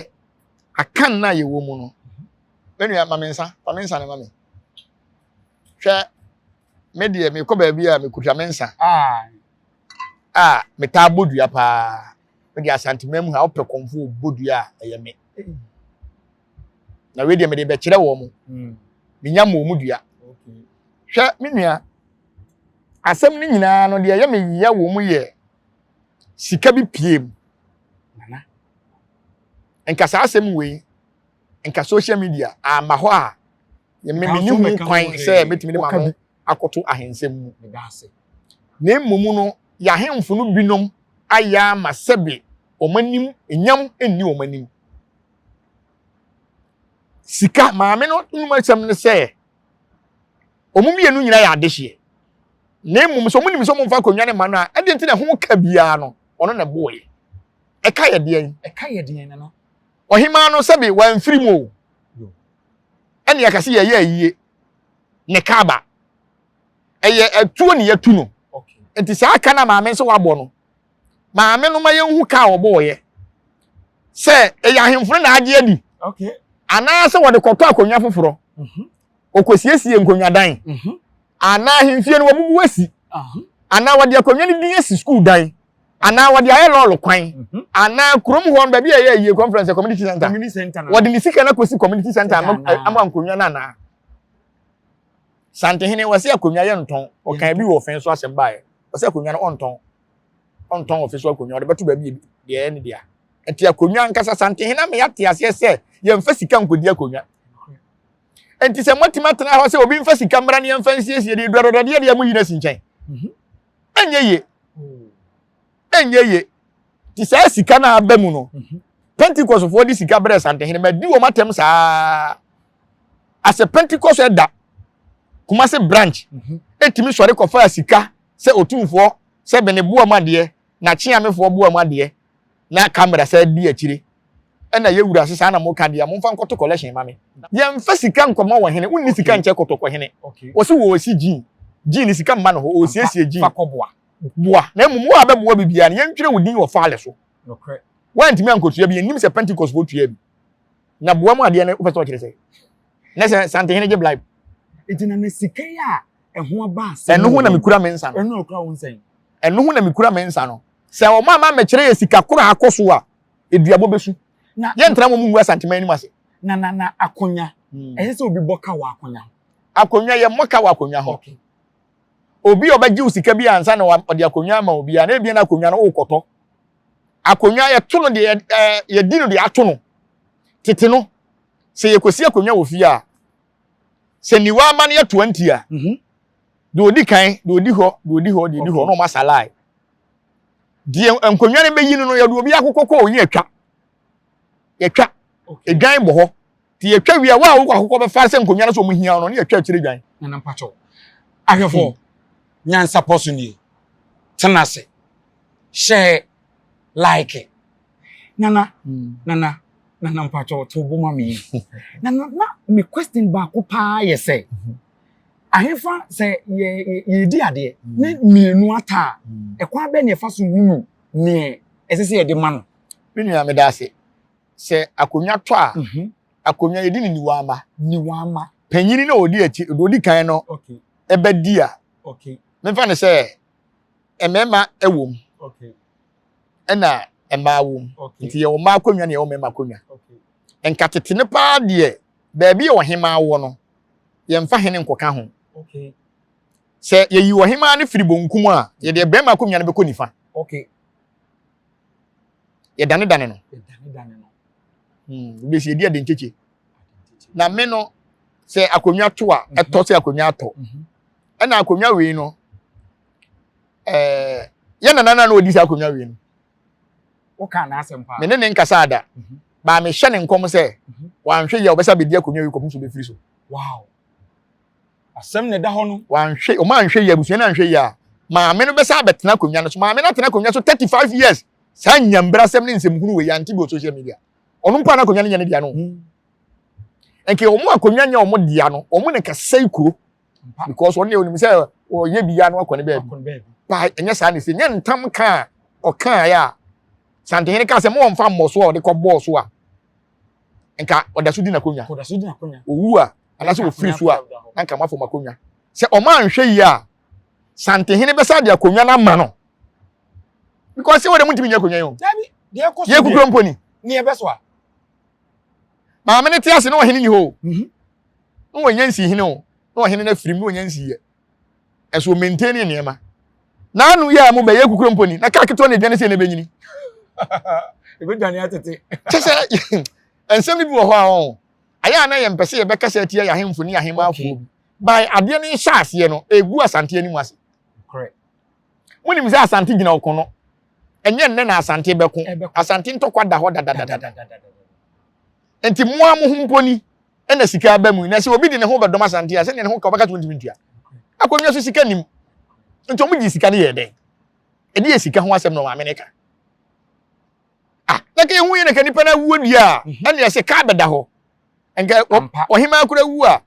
akan no a yɛwɔ mu no me nua ma me nsa fa me nsa no ma me hwɛ me deɛ mekɔ baabi a mekuta me nsa a metaa bɔ dua paa me deɛ Asantema mu ha wopɛ kɔmfo bɔ dua a ɛyɛ me na wei deɛ mede bɛkyerɛ wɔn mo hmm. menya mmɔ mu dua hwɛ me nua asɛm no nyinaa no deɛ ɛyɛ me yia wɔ mu yɛ sika bi pie mu nka saa asɛm wei nka social media ama hɔ a menni ho kwan sɛ mɛtumi de ma no akɔto ahensɛm mu na mmom no yɛahemfo no binom ayɛ ama sɛbe wɔn anim nyam nni wɔn anim sika maame no num asɛm no sɛ wɔn mmienu nyinaa yɛ adehyeɛ na mmom sɛ wɔn nim sɛ wɔn mfa akonnwa ne ma no a ɛdeɛ nti na ɛho ka biara no ɔno na ɛbɔɔyɛ ɛka yɛ deɛn ɛka yɛ deɛn nana ɔhemaa no sɛbe wamfiri mu o ɛne yɛka sɛ yɛyɛ ayie ne kaaba ɛyɛ atuo ne yɛtu no nti saa ka na maame nso wabɔ no maame no ma yɛnhu ka a wɔbɔɔyɛ sɛ ɛyɛ ahemfo no na agye adi anaasɛ wɔde kɔtɔ akonnwa foforɔ mhm. ɔkɔsiesie nkonnwadan mhm. anaa ahemfie no wɔbubu asi anaa wɔde akonnwa no din asi sukuu dan anaa wɔde ayɛ lɔɔre kwan mhm. anaa kurom hɔ no baabi a ɛyɛ ayie conference community center wɔde ne sika no akɔsi community center ama nkonnwa no anaa santehene wɔsɛ akonnwa yɛ ntɔn ɔkan bi wɔ ɔfɛn so asɛm baeɛ wɔsɛ akonnwa no ɔntɔn ɔntɔn ɔfe so akonnwa ɔde bɛto baabi deɛ ɛyɛ ne dea nti akonnwa ankasa santehene ama yɛate aseɛ sɛ yɛmfa sika nkɔdi akonnwa nti sɛ moatumi atena hɔ sɛ obi mfa sika mmra ne yɛmfa nsiesie deɛ duadɔdadeɛ deɛ moyi no asi nkyɛn mhm. ɛnyɛ ye ɛnyɛ ye nti saa sika no aba mu no mhm. Pentecostfoɔ de sika brɛ santehene ma di wɔn atɛm saa asɛ Pentecost ɛda Kumasi branch ɛtumi mhm. sɔre kɔfaa sika sɛ otumfoɔ sɛ bene boa mu adeɛ na kyeamefoɔ boa mu adeɛ na camera sɛ di akyire ɛna yɛ wura se saa na moka deɛ momfa nkɔto collection ma me yɛmfa sika nkɔma wɔ hene wonni sika nkyɛ kɔtɔkɔ hene wɔse wɔsi gyin gyin ne sika mma no hɔ ɔsiesie gyin boa na mmom wo a bɛboa biribiara no yɛntwerɛ wo din wɔ faale so woantumi ankɔtua bi yɛnnim sɛ Pentecost foɔ tua bi na boa mu adeɛ no wopɛ sɛ ɔkyerɛ sɛ na sɛ Santehene gye bribe nti na na sika yi a ɛho aba asɛm ɛno ho na mekura me nsa no ɛno okura wo nsa yi ɛno ho na mekura me nsa no sɛ ɔma ama mɛkyerɛ yɛ sika koro akɔ so a. Eduabɔ bɛsu. Yɛntra mo mu ngu Asanteman anim ase. Na na na akonya. Ɛsɛ sɛ obi bɔ ka wɔ akonya ho. Akonwa yɛmmɔ ka wɔ akonwa ho. Obi a ɔbɛgye wo sika bi ansa na ɔde akonwa ama obi a na ebia na akonwa no wokɔtɔ. Akonwa yɛto no deɛ ɛɛ yɛdi no deɛ ato no. Tete no sɛ yɛkɔsi akonwa wɔ fie a sɛ niwa ama no yɛ 20 a mhm. deɛ ɔdi kan deɛ ɔdi hɔ deɛ ɔdi hɔ deɛ ɔdi hɔ na ɔma salae. Deɛ nkonnwa no bɛyi no no yɛde obi akokɔ kɔ oyi atwa. Yɛtwa. Edwan bɔ hɔ. Nti yɛtwa wie a, wo a wokɔ akokɔ bɛfa sɛ nkonnwa no sɛ wɔn hia wo no, ne yɛtwa akyire dwan. Nana mpakyɛw. Ahwɛfoɔ, nyansapɔ so nie. Tena ase. Share, like. Nana, Nana, Nana mpakyɛw to bo ma me yi. Nana, na me question baako paa yɛ sɛ, ahefa sɛ yɛ yɛredi adeɛ ne mmienu ata a, ɛkwan bɛn na yɛfa so hunu neɛ ɛsɛ sɛ yɛde ma no? Me nua meda ase. Sɛ akonnwa tɔ a, mhm. akonnwa yɛdi ne niwa ama. Niwa ama. Panyin na ɔdi akyi, ɔdi kan no ɛbɛdi a. Memfa ne sɛ mmarima wɔ mu. Ɛna mmaa wɔ mu. Nti yɛwɔ mmaa akonnwa na yɛwɔ mmarima akonnwa. Nka tete no paa deɛ, baabi a ɔhemaa wɔ no, yɛmfa hene nkɔka ho. Sɛ yɛyi ɔhemaa no firi bonkum a, yɛde barima akonnwa no bɛkɔ nifa. Yɛdanedane no. Hmm, wobɛsi yɛdi ade nkyekye. Na me no, sɛ akonnwa to a, mhm. ɛtɔ sɛ akonnwa atɔ. Mhm. Ɛna akonnwa wei no, ɛɛ yɛ nana na ɔdi saa akonnwa wei no. Woka n'asɛm paa. Me ne ne nkasa ada. Mhm. Baa mehyɛ ne nkɔm sɛ, wanhwɛ yie a ɔbɛsa bɛdi akonnwa wei kɔpem so bɛfiri so. Wow. Asɛm na ɛda hɔ no. Wanhwɛ, wɔn anhwɛ yie, abusua no anhwɛ yie a, maame no bɛsa abɛtena akonnwa no so. Maame no atena akonnwa so 35 years. Saa nyambrasɛm ne nsɛmhunu wei yɛante bi wɔ social media. Ɔno mpo a n'akonnwa no nyɛ ne dea no. Hmm. Nka wɔn akonnwa nyɛ wɔn dea no, wɔn na kɛsɛe kuro. Because wɔn deɛ onim sɛ wɔyɛ bi ya no akɔ ne baabi. Ba ɛnyɛ saa na ɛsɛ. Nyɛ ntam ka a ɔkaeɛ a Santehene kaa sɛ mo wɔmfa mmɔ so a ɔde kɔ bɔɔ so a nka ɔda so di n'akonnwa. Owu a anaasɛ ofiri so a na nka moafom akonnwa. Sɛ ɔma anhwɛ yie a Santehene bɛsa de akonnwa no ama no. Because sɛ wɔde mo ntumi nyɛ akonnwa yi o. Yɛ kukuro mpo ni. Maame no te ase na ɔhene ni hɔ o. Mhm. Na wɔnyɛ nsi hene o. Na ɔhene no afirim na wɔnyɛ nsi yɛ. Ɛso maintain nneɛma. N'ano yɛ a mo bɛyɛ kukuro mpo ni. Na kaa ketewa na edwane sɛ na ɛbɛnyini. Ebedwane atete. Kyɛ sɛ nsɛm no bi wɔ hɔ a ɔn. Ayɛ a na yɛmpɛ sɛ yɛbɛkasa atia yɛn ahemfo ne yɛn ahemmafoɔ bi. By adeɛ no nhyɛ aseɛ no, ɛgu Asante anim ase. Monim sɛ Asante gyina ɔko no. Ɛnyɛ nnɛ na Asante bɛko. Asante ntɔkwa da hɔ dadadada. Nti mo ara mo ho mpo ni ɛna sika aba mu. Na sɛ obi de ne ho bɛdɔm Asante a, sɛdeɛ ne ho ka ɔbɛka sɛ ɔntumi ntua. Akonnwa so sika nim. Nti wɔn gye sika no yɛ dɛn? Ɛde yɛ sika ho asɛm na ɔmaame no ka. Ah, na ka ehu yɛ na ka nipa no awuo deɛ a, mhm. ɛna ɛsɛ kaa bɛda hɔ. Nka ɔhemaa kora wu a,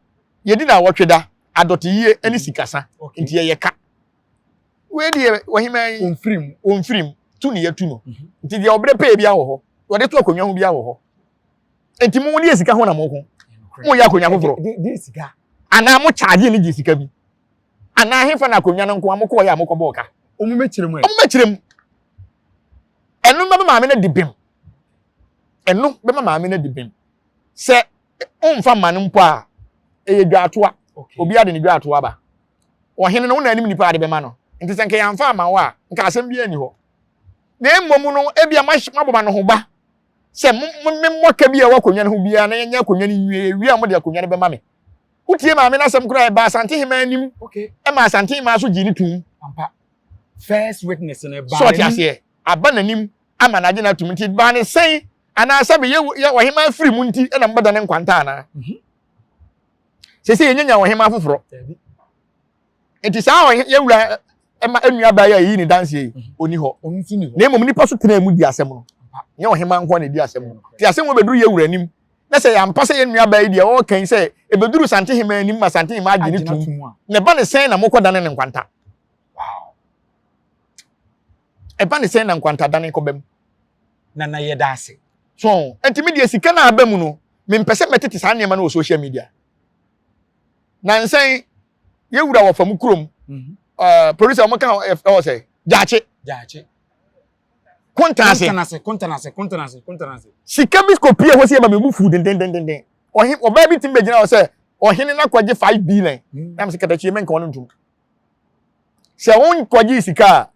yɛdi na awɔtwe da, adɔteyie ne mhm. sikasa. Nti yɛyɛ ka. Wei deɛ ɔhemaa yi ɔmfirim ɔmfirim tu ne yɛtu no. Mhm. Nti deɛ ɔbrɛ pɛɛ bi wɔ hɔ, wɔde to akonnwa ho bi wɔ hɔ. Nti mo deɛ sika ho na mo ko. Mo yɛ akonnwa foforɔ. Anaa mo kyaagye ne gye sika bi. Anaa hefa na akonnwa no nko a mokɔɔ yɛ a mokɔbɔɔ ka. Ɔmo mɛkyerɛ mu ɛ. Ɔmo mɛkyerɛ mu. Ɛno bɛma maame no adi bem. Ɛno bɛma maame no adi bem. Sɛ womfa mma no mpo a, ɛyɛ dwaatoa. Obiara de ne dwaatoa ba. Ɔhene no, wo na anim nipa a de bɛma no. Nti sɛ nka yɛamfa ama wo a, nka asɛm biara nni hɔ. Na mmom no, ebia moabɔ ma no ho ba sɛ memmɔ ka bi a ɛwɔ akonnwa no ho biara na yɛnyɛ akonnwa no nwie. Yɛwie a mode akonnwa no bɛma me. Wotie maame no asɛm koraa, ɛbaa Asantehemaa anim ma Asantehemaa nso gyee no toom. First witness no ɛbaa. So ɔte aseɛ aba n'anim ama n'agye no atum nti baa ne sɛn anaasɛ bɛyɛ yɛ ɔhemaa firi mu nti ɛna mbɛda ne nkwanta anaa? Mhm. Sese yɛnyɛ nya ɔhemaa foforɔ. Nti saa yɛwura ɛma enua baa yi a yɛyi ne danseɛ yi mhm. ɔni hɔ. Na mmom nipa so tena mu di asɛm no. Nyɛ ɔhemaa nko na edi asɛm no. Nti asɛm wɔ bɛduru yɛwura anim na sɛ yɛampa sɛ yɛn nua baa yi deɛ ɔreka yi sɛ ɛbɛduru Santehemaa anim ma Santehemaa agye ne tum na ɛba ne sɛn na mokɔdane ne nkwanta? Wow. Ɛba ne sɛn na nkwanta dane kɔba mu? Nana yɛda ase. So, nti me deɛ sika no a aba mu no, mempɛ sɛ mɛtete saa nneɛma no wɔ social media. Nansɛn, yɛwura wɔ fam kurom, mm -hmm. uh, producer wɔn ka ɛwɔ sɛ, Gyaakye. Gyaakye. Kontanase. Kontanase, kontanase, kontanase, kontanase. Sika bi kɔpie hɔ sɛ yɛba bɛbu fu dendendenden. Ɔhe ɔbaa bi tumi bɛgyina hɔ sɛ ɔhene no akɔgye 5 billion. Hmm. Na mesɛ katakyie menka ɔno ntom. Sɛ wonkɔgyee sika a,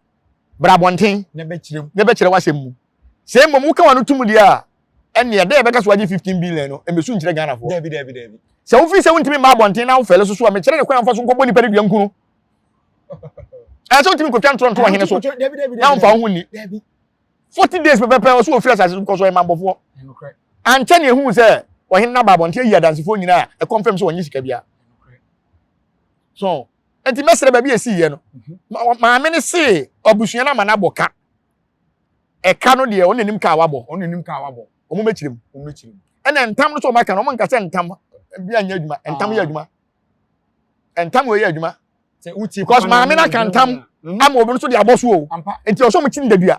bra abɔnten Na bɛkyerɛ mu. na bɛkyerɛ w'asɛm mu. Sɛ mmom woka w'ano tom deɛ a, ɛnneɛ dɛ yɛbɛka so agye 15 billion no, ɛmmɛsu nkyerɛ Ghanafoɔ. Dabi, dabi, dabi. Sɛ wofiri sɛ wontumi mma abɔnten na wofɛle so so a, mekyerɛ ne kwan a mfa so nkɔbɔ nipa no dua nku no. Ɛsɛ sɛ wotumi nkɔtwa ntorɔ nto ɔhene so na womfa wo ho nni. 40 days pɛpɛpɛ ɔso wɔfiri asase so kɔ so ɔyɛ mammɔfoɔ. Ankyɛ ne ehuu sɛ ɔhene no aba abɔnten ayi adansefoɔ nyinaa a ɛkɔmfam sɛ wɔnye sika biara. So nti mɛsrɛ baabi a ɛsiiɛ no mhm. maame no see abusua no ama no abɔ ka ɛka no deɛ ɔno anim ka a wabɔ ɔno anim ka a wabɔ wɔn mɛkyerɛ mu ɛna ntam no so wɔn aka no wɔn nka sɛ ntam bi anyɛ adwuma ntam yɛ ah. adwuma ntam wɔ yɛ adwuma because maame no aka ntam hmm. ama obi nso de abɔ so o nti ɔsɔ wɔn kyi no dadua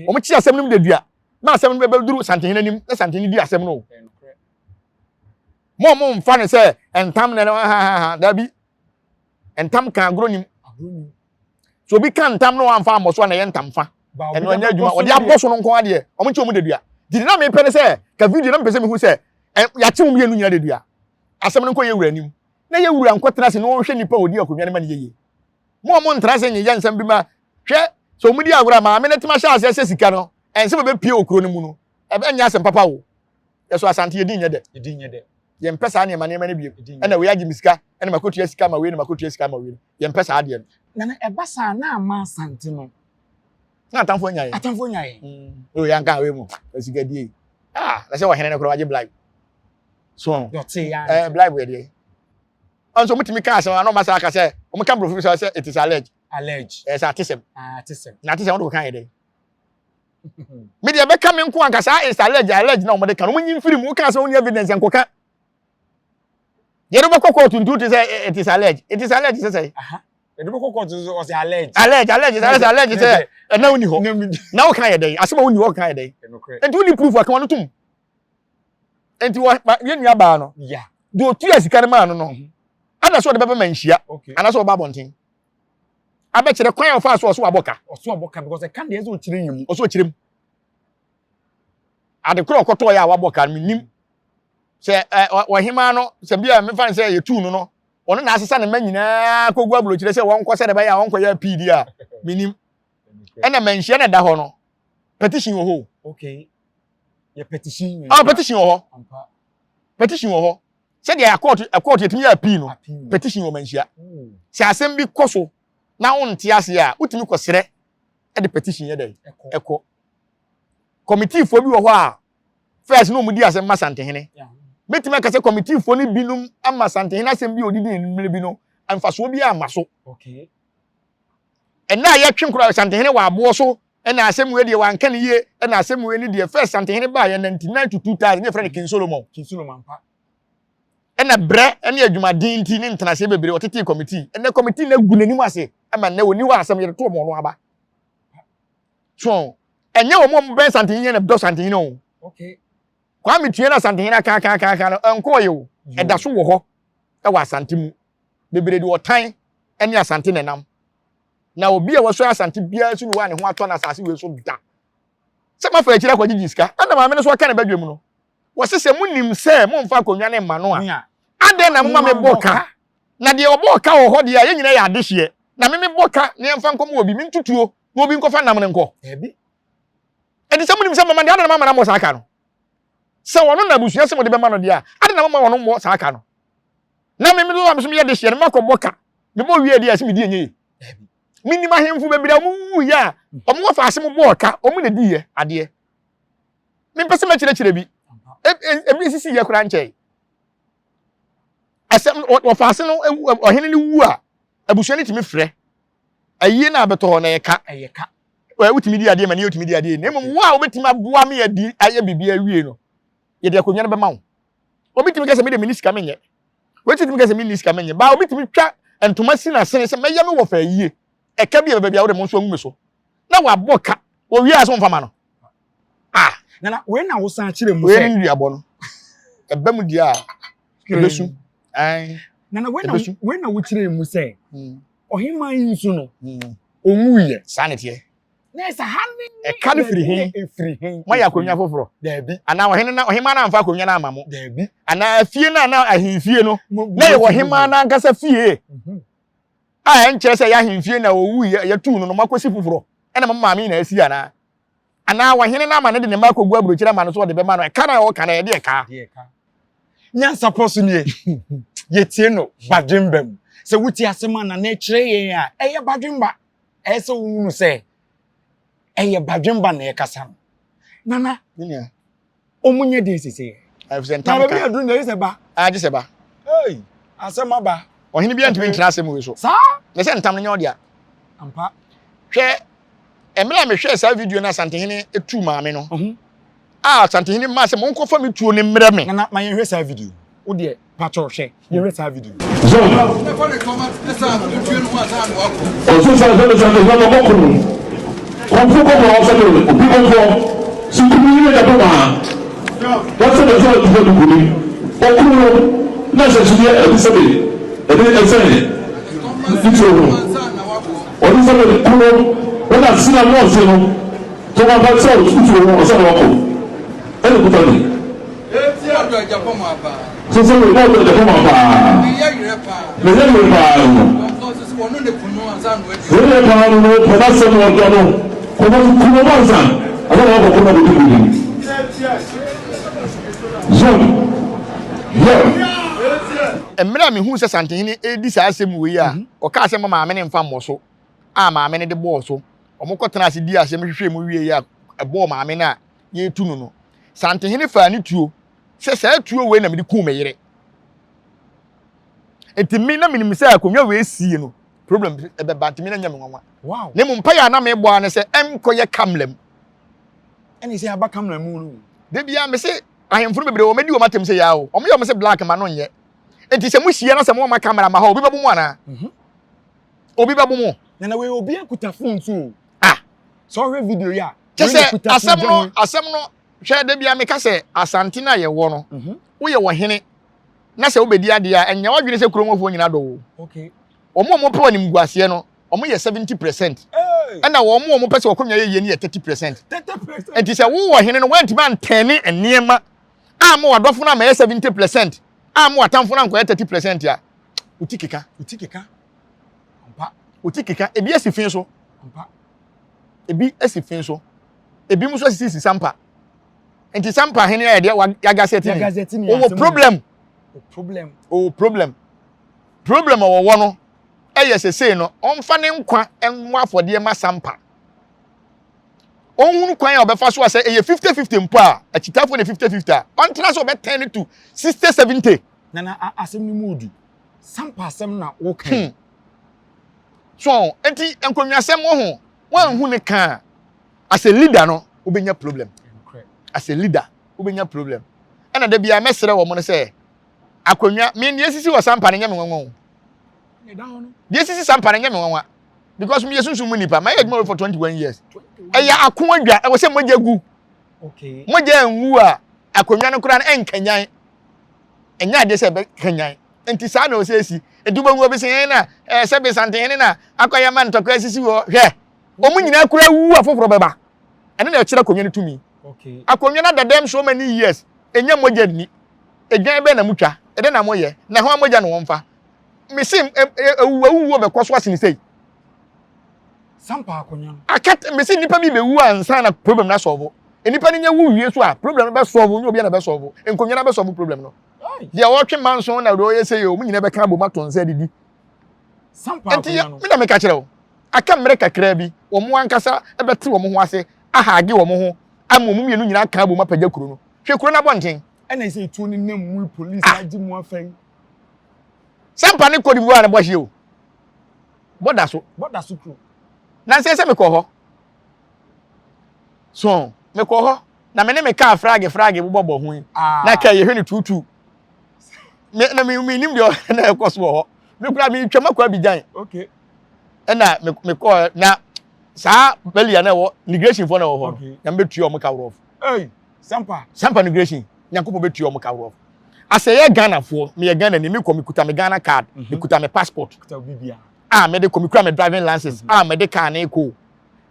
wɔn kyi asɛm no mu dadua na asɛm no bɛduru santehene anim na santehene di asɛm no o mo a mo nfa ne sɛ ntam na ha ha ha dabi ntam kan agorɔ nim so obi ka ntam na wamfa ammɔ so a na ɛyɛ ntam fa ɛno ɛnyɛ adwuma ɔde abɔ so no nko adeɛ wɔn nkyi wɔn dadua gyidi na mepɛ ne sɛ ka video na mepɛ sɛ mehu sɛ yɛakye wɔn mmienu nyinaa dadua asɛm no nkɔ yɛ wura anim na yɛ wura nkɔtena ase na wɔnhwɛ nipa a ɔdi akonnwa no ma no yɛ yie mo a mo ntena ase nyeyɛ nsɛm bi ma hwɛ sɛ wɔn di agorɔ a maame no tema hyɛ aseɛ sɛ sika no ɛnsɛm a ɛbɛpie wɔ kuro no mu no ɛbɛnyɛ asɛm papa o yɛso asante yɛdi nyɛ dɛ yɛdi nyɛ dɛ yɛmpɛ saa nneɛma nneɛma no bio ɛna wei agye me sika ɛna makɔtua sika ma wei na makɔtua sika ma wei no yɛmpɛ saa adeɛ no nana ɛba saa na ama asante no na atamfo anya yɛn atamfo anya yɛn mm. o yɛnka wei mu sika die ah na sɛ ɔhene no koraa wagye blibe so yɛte ya eh blibe yɛ deɛ ɔnso ɔmutumi ka asɛm ano ɔma saa aka sɛ ɔmo ka borɔfo bi sɛ it is alleged alleged ɛsɛ atesɛm ah atesɛm na atesɛm wɔde kɔka yɛ dɛ me deɛ ɛbɛka me nko anka saa is allege allege na wɔde ka no wɔnyi mfiri mu woka sɛ wonni evidence nkɔka yɛde bɛkɔ court ntu te sɛ it is allege it is allege sɛ sɛ yɛde bɛkɔ court nso ɔsɛ allege allege allege sɛ sɛ allege sɛ ɛna wonni hɔ na woka yɛ dɛn asɛm a wonni hɔ woka yɛ dɛn nti wonni proof aka wɔn tom nti wɔ yɛn nua baa no deɛ otua sika no maa no no mhm. ana sɛ ɔde bɛbɛ ma nhyia anaasɛ ɔba abɔnten abɛkyerɛ kwan a ɔfaa so ɔso wabɔ ka. Ɔso abɔ ka because ɛka deɛ ɛsɛ ɔkyerɛ yɛn mu. Ɔso ɔkyerɛ mu. Ade korɔ ɔkɔtɔɔ yɛ a wabɔ ka no menim sɛ ɛ ɔhemaa no sɛ bi a mefa no sɛ yɛtuu no no ɔno na asesa ne mma nyinaa kɔgu aburokyerɛ sɛ wɔnkɔ sɛ ɛbɛyɛ a wɔnkɔyɛ apii di a menim ɛna manhyia na ɛda hɔ no petition wɔ hɔ okay yɛ petition ah petition wɔ hɔ petition wɔ hɔ sɛdeɛ akɔɔto akɔɔto yɛtumi yɛ appeal no petition wɔ manhyia hmm. sɛ asɛm bi kɔ so na wonte ase a wotumi kɔsrɛ de petition yɛ dɛ ɛkɔ kɔmitiifoɔ bi wɔ hɔ a first na wɔn di asɛm ma santehene mɛtumi aka sɛ kɔmitiifoɔ no binom ama santehene asɛm bi a ɔdidi mmerɛ bi no mfasoɔ bi ama so ɛnna a yɛtwe nkora santehene wɔ aboɔ so ɛna asɛm wei deɛ wanka ne yie ɛna asɛm wei ne deɛ first santehene baa yɛ 99 to 2000 ne yɛfrɛ no King Solomon King Solomon pa ɛna brɛ ɛne adwumaden nti ne ntenaseɛ bebree ɔtetee committee ɛnɛ committee no agu n'anim ase ɛma nnɛ wɔni hɔ asɛm yɛde to wɔn no aba so ɛnyɛ wɔn a wɔbɛn santehene na dɔ santehene o okay Kwame tua na santehene akaakaaka no ɛnkɔɔ yɛ o ɛda so wɔ hɔ ɛwɔ asante mu bebree de ɔtan ɛne asante na ɛnam Na obi a wɔsɔre asante biara nso ni hɔ a ne ho atɔ no asase wei so da. Sɛ moafa akyiri akɔgyegye sika, ɛna maame no nso aka ne badwam no. Wɔse sɛ monim sɛ momfa akonnwa no mma no a, adɛn na moma mebɔ ka? Na deɛ ɔbɔɔ ka wɔ hɔ deɛ a, yɛn nyinaa yɛ adehyeɛ. Na me mebɔ ka na yɛmfa nkɔma obi, mentutuo na obi nkɔfa nam no nkɔ. Enti sɛ monim sɛ mama deɛ, adɛn na moama no ammɔ saa ka no? Sɛ ɔno na abusua sɛ mode bɛma no deɛ a, adɛn na moma ɔno mmɔ saa ka no? Na me me nso meyɛ dehyeɛ no, makɔbɔ ka. Mebɔ wie deɛ ɛsɛ medi ɛnyɛ yie. Menim ahemfo bebree a wɔwuwuiɛ a wɔn wɔ faase mo bɔɔ ka, wɔn na diiɛ adeɛ. Mempɛ sɛ mɛkyerɛkyerɛ bi. Ebi sisi yɛ koraa nkyɛe. Asɛm wɔ faase no ɔhene no wu a, abusua no tumi frɛ. Ayie no a bɛtɔ hɔ no ɛyɛ ka. Ɛyɛ ka. Wotumi di adeɛ ma ne yɛ wotumi di adeɛ. Na mmom wo a wobɛtumi aboa me adi ayɛ biribi awie no, yɛde akonnwa no bɛma wo. Obi tumi ka sɛ me de menni sika menyɛ. Wei tumi ka sɛ menni sika menyɛ. Baa obi tumi twa ntoma si n'asene sɛ mɛyɛ me wɔfa yie. Ɛka bi a bɛba bi a wode mo nso angu me so. Na wabɔ ka. Wɔwie a sɛ wɔmfa ma no. Ah. Nana, wei na wosan kyerɛ mu sɛ. Wei ne nnuabɔ no. Ɛba mu deɛ a, ɛbɛsu. Ɛn. Nana, wei na wei na wokyerɛ mu sɛ. Hmm. Ɔheman yi nso no. Hmm. Ɔnwuiɛ. Saa ne teɛ. Ɛka no firi he? Moayɛ akonnwa foforɔ? Anaa ɔhene na ɔhemaa no amfa akonnwa no amma mo? Anaa fie no a na ahemfie no na yɛ ɔhemaa no ankasa fie a ɛnkyerɛ sɛ ɛyɛ ahemfie na ɔwui yɛtuu no no moakɔsi foforɔ ɛna mo maame na asi anaa? Anaa ɔhene no ama no de ne mma akɔgu aburokyire ama no so ɔde bɛma no ɛka no a ɔka no ɛde ɛka? Nyansapɔ so nie yɛtie no badwemba mu sɛ wotie asɛm a nana kyerɛ yɛn a ɛyɛ badwemba ɛyɛ sɛ wohunu sɛ ɛyɛ badwemba na ɛkasa no nana ɔmu nyɛ den sese yɛ ɛfisɛ ntam ka na baabi aduru na ɛyɛ sɛ ba agye sɛ ba ei asɛm aba ɔhene bi antumi ntena asɛm wei so saa na sɛ ntam no nyɛ ɔdea ampa hwɛ mmerɛ a mehwɛɛ saa video no Asantehene tu maame no a Asantehene maa sɛ monkɔfa me tuo no mmerɛ me. Nana ma yɛnhwɛ saa video wo deɛ pakyɛw hwɛ yɛnhwɛ saa video. Zon. Ɔsesa sɛ mesante hwɛ no kɔkɔ no kɔmfo kɔkɔ ɔsɛ me obi kɔmfɔ si kumi yi ne dapɛ maa wɔsɛ me sɛ ɔtufo de kuni ɔkunu no na hyɛsodeɛ ɛde sɛ me ɛde ɛsɛn ne tiri ho ɔde sɛ me kunu wɔna sina mɔɔse no tɔmapa sɛ ɔtufo ho ɔsɛ na ɔkɔ ɛne kuta me. Sɛ sɛ wei na ɔdɔ Agyapong paa. Ne yɛ yerɛ paa no no. Ne yerɛ paa no no pɛ n'asɛm na ɔdɔ no. Kɔma so ku no ansa ansa na wakɔ ko na kɔdi nkonim. Zone. Yeah. Mmerɛ a mehuu sɛ Santehene redi saa asɛm wei a, ɔkaa sɛ mma maame no mfa mmɔ so a maame no de bɔɔ so. Wɔkɔtenaa ase dii asɛm hwehwɛɛ mu wieeɛ a ɛbɔɔ maame no a yɛretu no no, Santehene faa ne tuo sɛ saa tuo wei na mede kum me yere. Nti me na menim sɛ akonnwa wei sie no problem ɛbɛba nti me na nyɛ me nwanwa. Wow. Na mmom mpaeɛ a na mebɔ ara ne sɛ ɛnkɔyɛ kamla mu. Ɛne sɛ aba kamla mu no. Da biara me se ahemfo no bebree wɔn adi wɔn atam sɛ yaa o. Wɔn yɛ wɔn sɛ black ma no nyɛ. Nti sɛ mo hyia na sɛ mo ama kamera ma hɔ obi bɛbo mo anaa? Mhm. Obi bɛbo mo. Nana wei obi akuta phone so o. Ah. Sɛ ɔhwɛ video yi a. Kyɛ sɛ asɛm no asɛm no hwɛ da bia meka sɛ Asante no a yɛwɔ no mhm. woyɛ ɔhene na sɛ wobɛdi adeɛ a ɛnyɛ w'adwene sɛ kurom hɔfoɔ nyinaa dɔ wo. Wɔn a wɔpɛ animguaseɛ no wɔn yɛ 70% ɛna wɔn a wɔpɛ sɛ wɔkɔnwa yɛ yie no yɛ 30%. Nti sɛ wowɔ hene no woantumi antɛne nneɛma a ma w'adɔfo no amɛyɛ 70% a ma w'atamfo no ankɔyɛ 30% a wo ti keka. Wo ti keka. Wo ti keka. Ebi asi fi so. Ebi asi fi so. Ebi nso asisi sampa. Nti sampa hene ayɛ deɛ yagasɛti ni. Ɔwɔ problem. Problem. Ɔwɔ problem. Problem a wɔwɔ no ɛyɛ sesei no ɔmfa ne nkwa mmɔ afɔdeɛ ma sampa. Ɔnhunu kwan a ɔbɛfa so a sɛ ɛyɛ 50-50 mpo a akyitafoɔ na 50-50 a ɔntena sɛ ɔbɛtɛn no to 60-70. Nana asɛm no mu odu. Sampa asɛm na woka yi. Hmm. So nti nkonnwasɛm wɔ ho wɔanhu ne ka a as a leader no wobɛnya problem. As a leader wobɛnya problem. Ɛna da biara mɛsrɛ wɔn no sɛ akonnwa me deɛ esisi wɔ sampa no nyɛ me nwanwa o. Deɛ esisi sampa no nyɛ me nwanwa because meyɛ sunsun mu nipa mayɛ adwuma wɔ for 21 years. Ɛyɛ ako adwa ɛwɔ sɛ mogya gu. Mogya ngu a akonnwa no koraa no ɛnkanyan. Ɛnyɛ adeɛ sɛ ɛbɛkanyan. Nti saa na ɔsɛ esi. Nti wobɛhu obi sɛ ɛn na ɛɛ sɛ besantehene na akɔyɛ ma ntɔkwa asisi hɔ. Hwɛ, wɔn nyinaa kura wu a foforɔ bɛba. Ɛno na ɛkyerɛ akonnwa no tumi. Akonnwa no ada dɛm so many years, ɛnya mogya nni. Edwan bɛn na motwa? Ɛdɛn na moyɛ? Na hwan mogya na wɔmfa? Mese awuwu awuwuo bɛkɔ so asene sei. Sampa akonnwa no. Aka mese nnipa bi bɛwu ansa na problem no asɔlvo. Nnipa no nya wu wie so a problem no bɛsɔlvo, nyɛ obiara na bɛsɔlvo. Nkonnwa no abɛsɔlvo problem no. Deɛ ɔtwe manso na deɛ ɔyɛ sɛ yɛ wɔn nyinaa bɛka abom ato nsa adidi. Nti me na meka kyerɛ wo, aka mmerɛ kakraa bi, wɔn ankasa bɛte wɔn ho ase ahaage wɔn ho ama wɔn mmienu nyinaa aka abom apagya kuro no. Hwɛ kuro no abɔnten. Ɛna ɛsɛ etuo ne nam mu polisi ah. agye mu afɛn. Sampa ne Cote d'Ivoire na bɔ hye o. Bɔda so. Bɔda so kuro. Nansa sɛ mekɔ hɔ. So mekɔ hɔ na me ne me kaa frage frage bobɔ bɔ ho yi. Ah. Na kaa yɛhwɛ ne tuutu. Me na me me nim deɛ na ɛkɔ so wɔ hɔ. Me kura me twam akɔ Abidjan. Okay. Ɛna me me kɔ na saa bɛli a na ɛwɔ migration fo na ɛwɔ hɔ no. Na me bɛtua wɔn ka worɔfo. Hey, Sampa. Sampa migration. Nyankopɔn bɛtua wɔn ka worɔfo. Asɛ yɛ Ghana foɔ, meyɛ Ghana ni, mekɔ mekuta me Ghana card, mm -hmm. mekuta me passport. Kuta A mede kɔ mekura me driving license, mm -hmm. a mede car ne kɔ.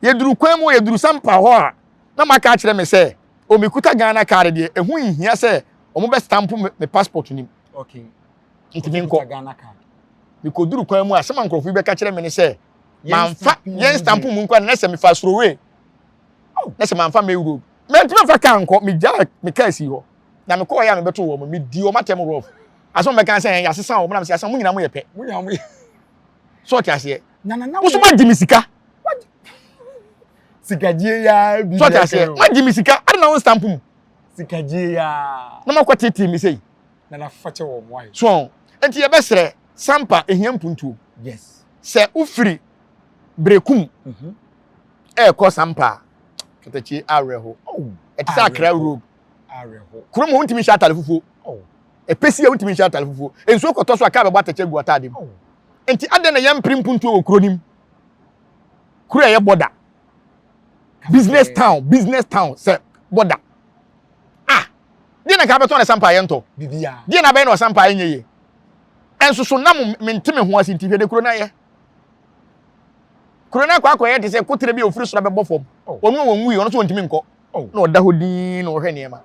Yɛduru kwan mu, yɛduru Sampa hɔ a, na maka akyerɛ me sɛ, o mekuta Ghana card deɛ, ɛho nhia sɛ wɔn bɛ stamp me passport nim. Okay. Nti menkɔ. Mekɔduru kwan mu a, asɛm a nkurɔfoɔ bi bɛka kyerɛ me ne sɛ, mamfa yɛn stamp mu nkɔ na sɛ mefa Suroway, na sɛ mamfa May Road. Mantumi amfa kaa nkɔ, megyaa me kaa sii hɔ. Na mekɔɔ yɛ a mebɛtoo wɔn, medi wɔn atɛm rough. Asɛm a wɔbɛka sɛ, yɛasesa wɔn, na mesɛ, yɛasesa mo nyinaa moyɛ pɛ. So ɔte aseɛ? Wo so moagye me sika. Sikagyie yaa bi. So ɔte aseɛ? Moagye me sika, ade na wo nstamp mu. Sikagyie yaa. Na moakɔ tetee me sei. Na nafakyɛ wɔ mo ayɛ. So nti yɛbɛsrɛ Sampa ehia mpuntuo. Yes. Sɛ wofiri Berekum ɛɛkɔ Sampa a, katakyie awerɛho. Ɛte sɛ Accra road. Awerɛho. Kurom hɔ wontumi nhyɛ atare fufuo. Ɛpɛsi a wontumi nhyɛ atare fufuo. Nsuo kɔtɔ so a kaa bɛbɔ atɛkyɛ agu ataade mu. Nti adɛn na yɛmpere mpuntuo wɔ kuro no mu? Kuro a ɛyɛ bɔda. Business town, business town sɛ bɔda. Ah, deɛ na nka abɛtɔn na Sampa yɛntɔ. Deɛ na abɛyɛ na Sampa ɛnyɛ yie. Ɛnso so na mo mente me ho ase nti hwɛ de kuro no ayɛ. Kuro no akɔ akɔyɛ te sɛ kotere bi a ofiri soro abɛbɔ fam. Ɔno a wɔnwui, ɔno nso wɔntumi nkɔ. Na ɔda hɔ dinn na ɔhwɛ nneɛma.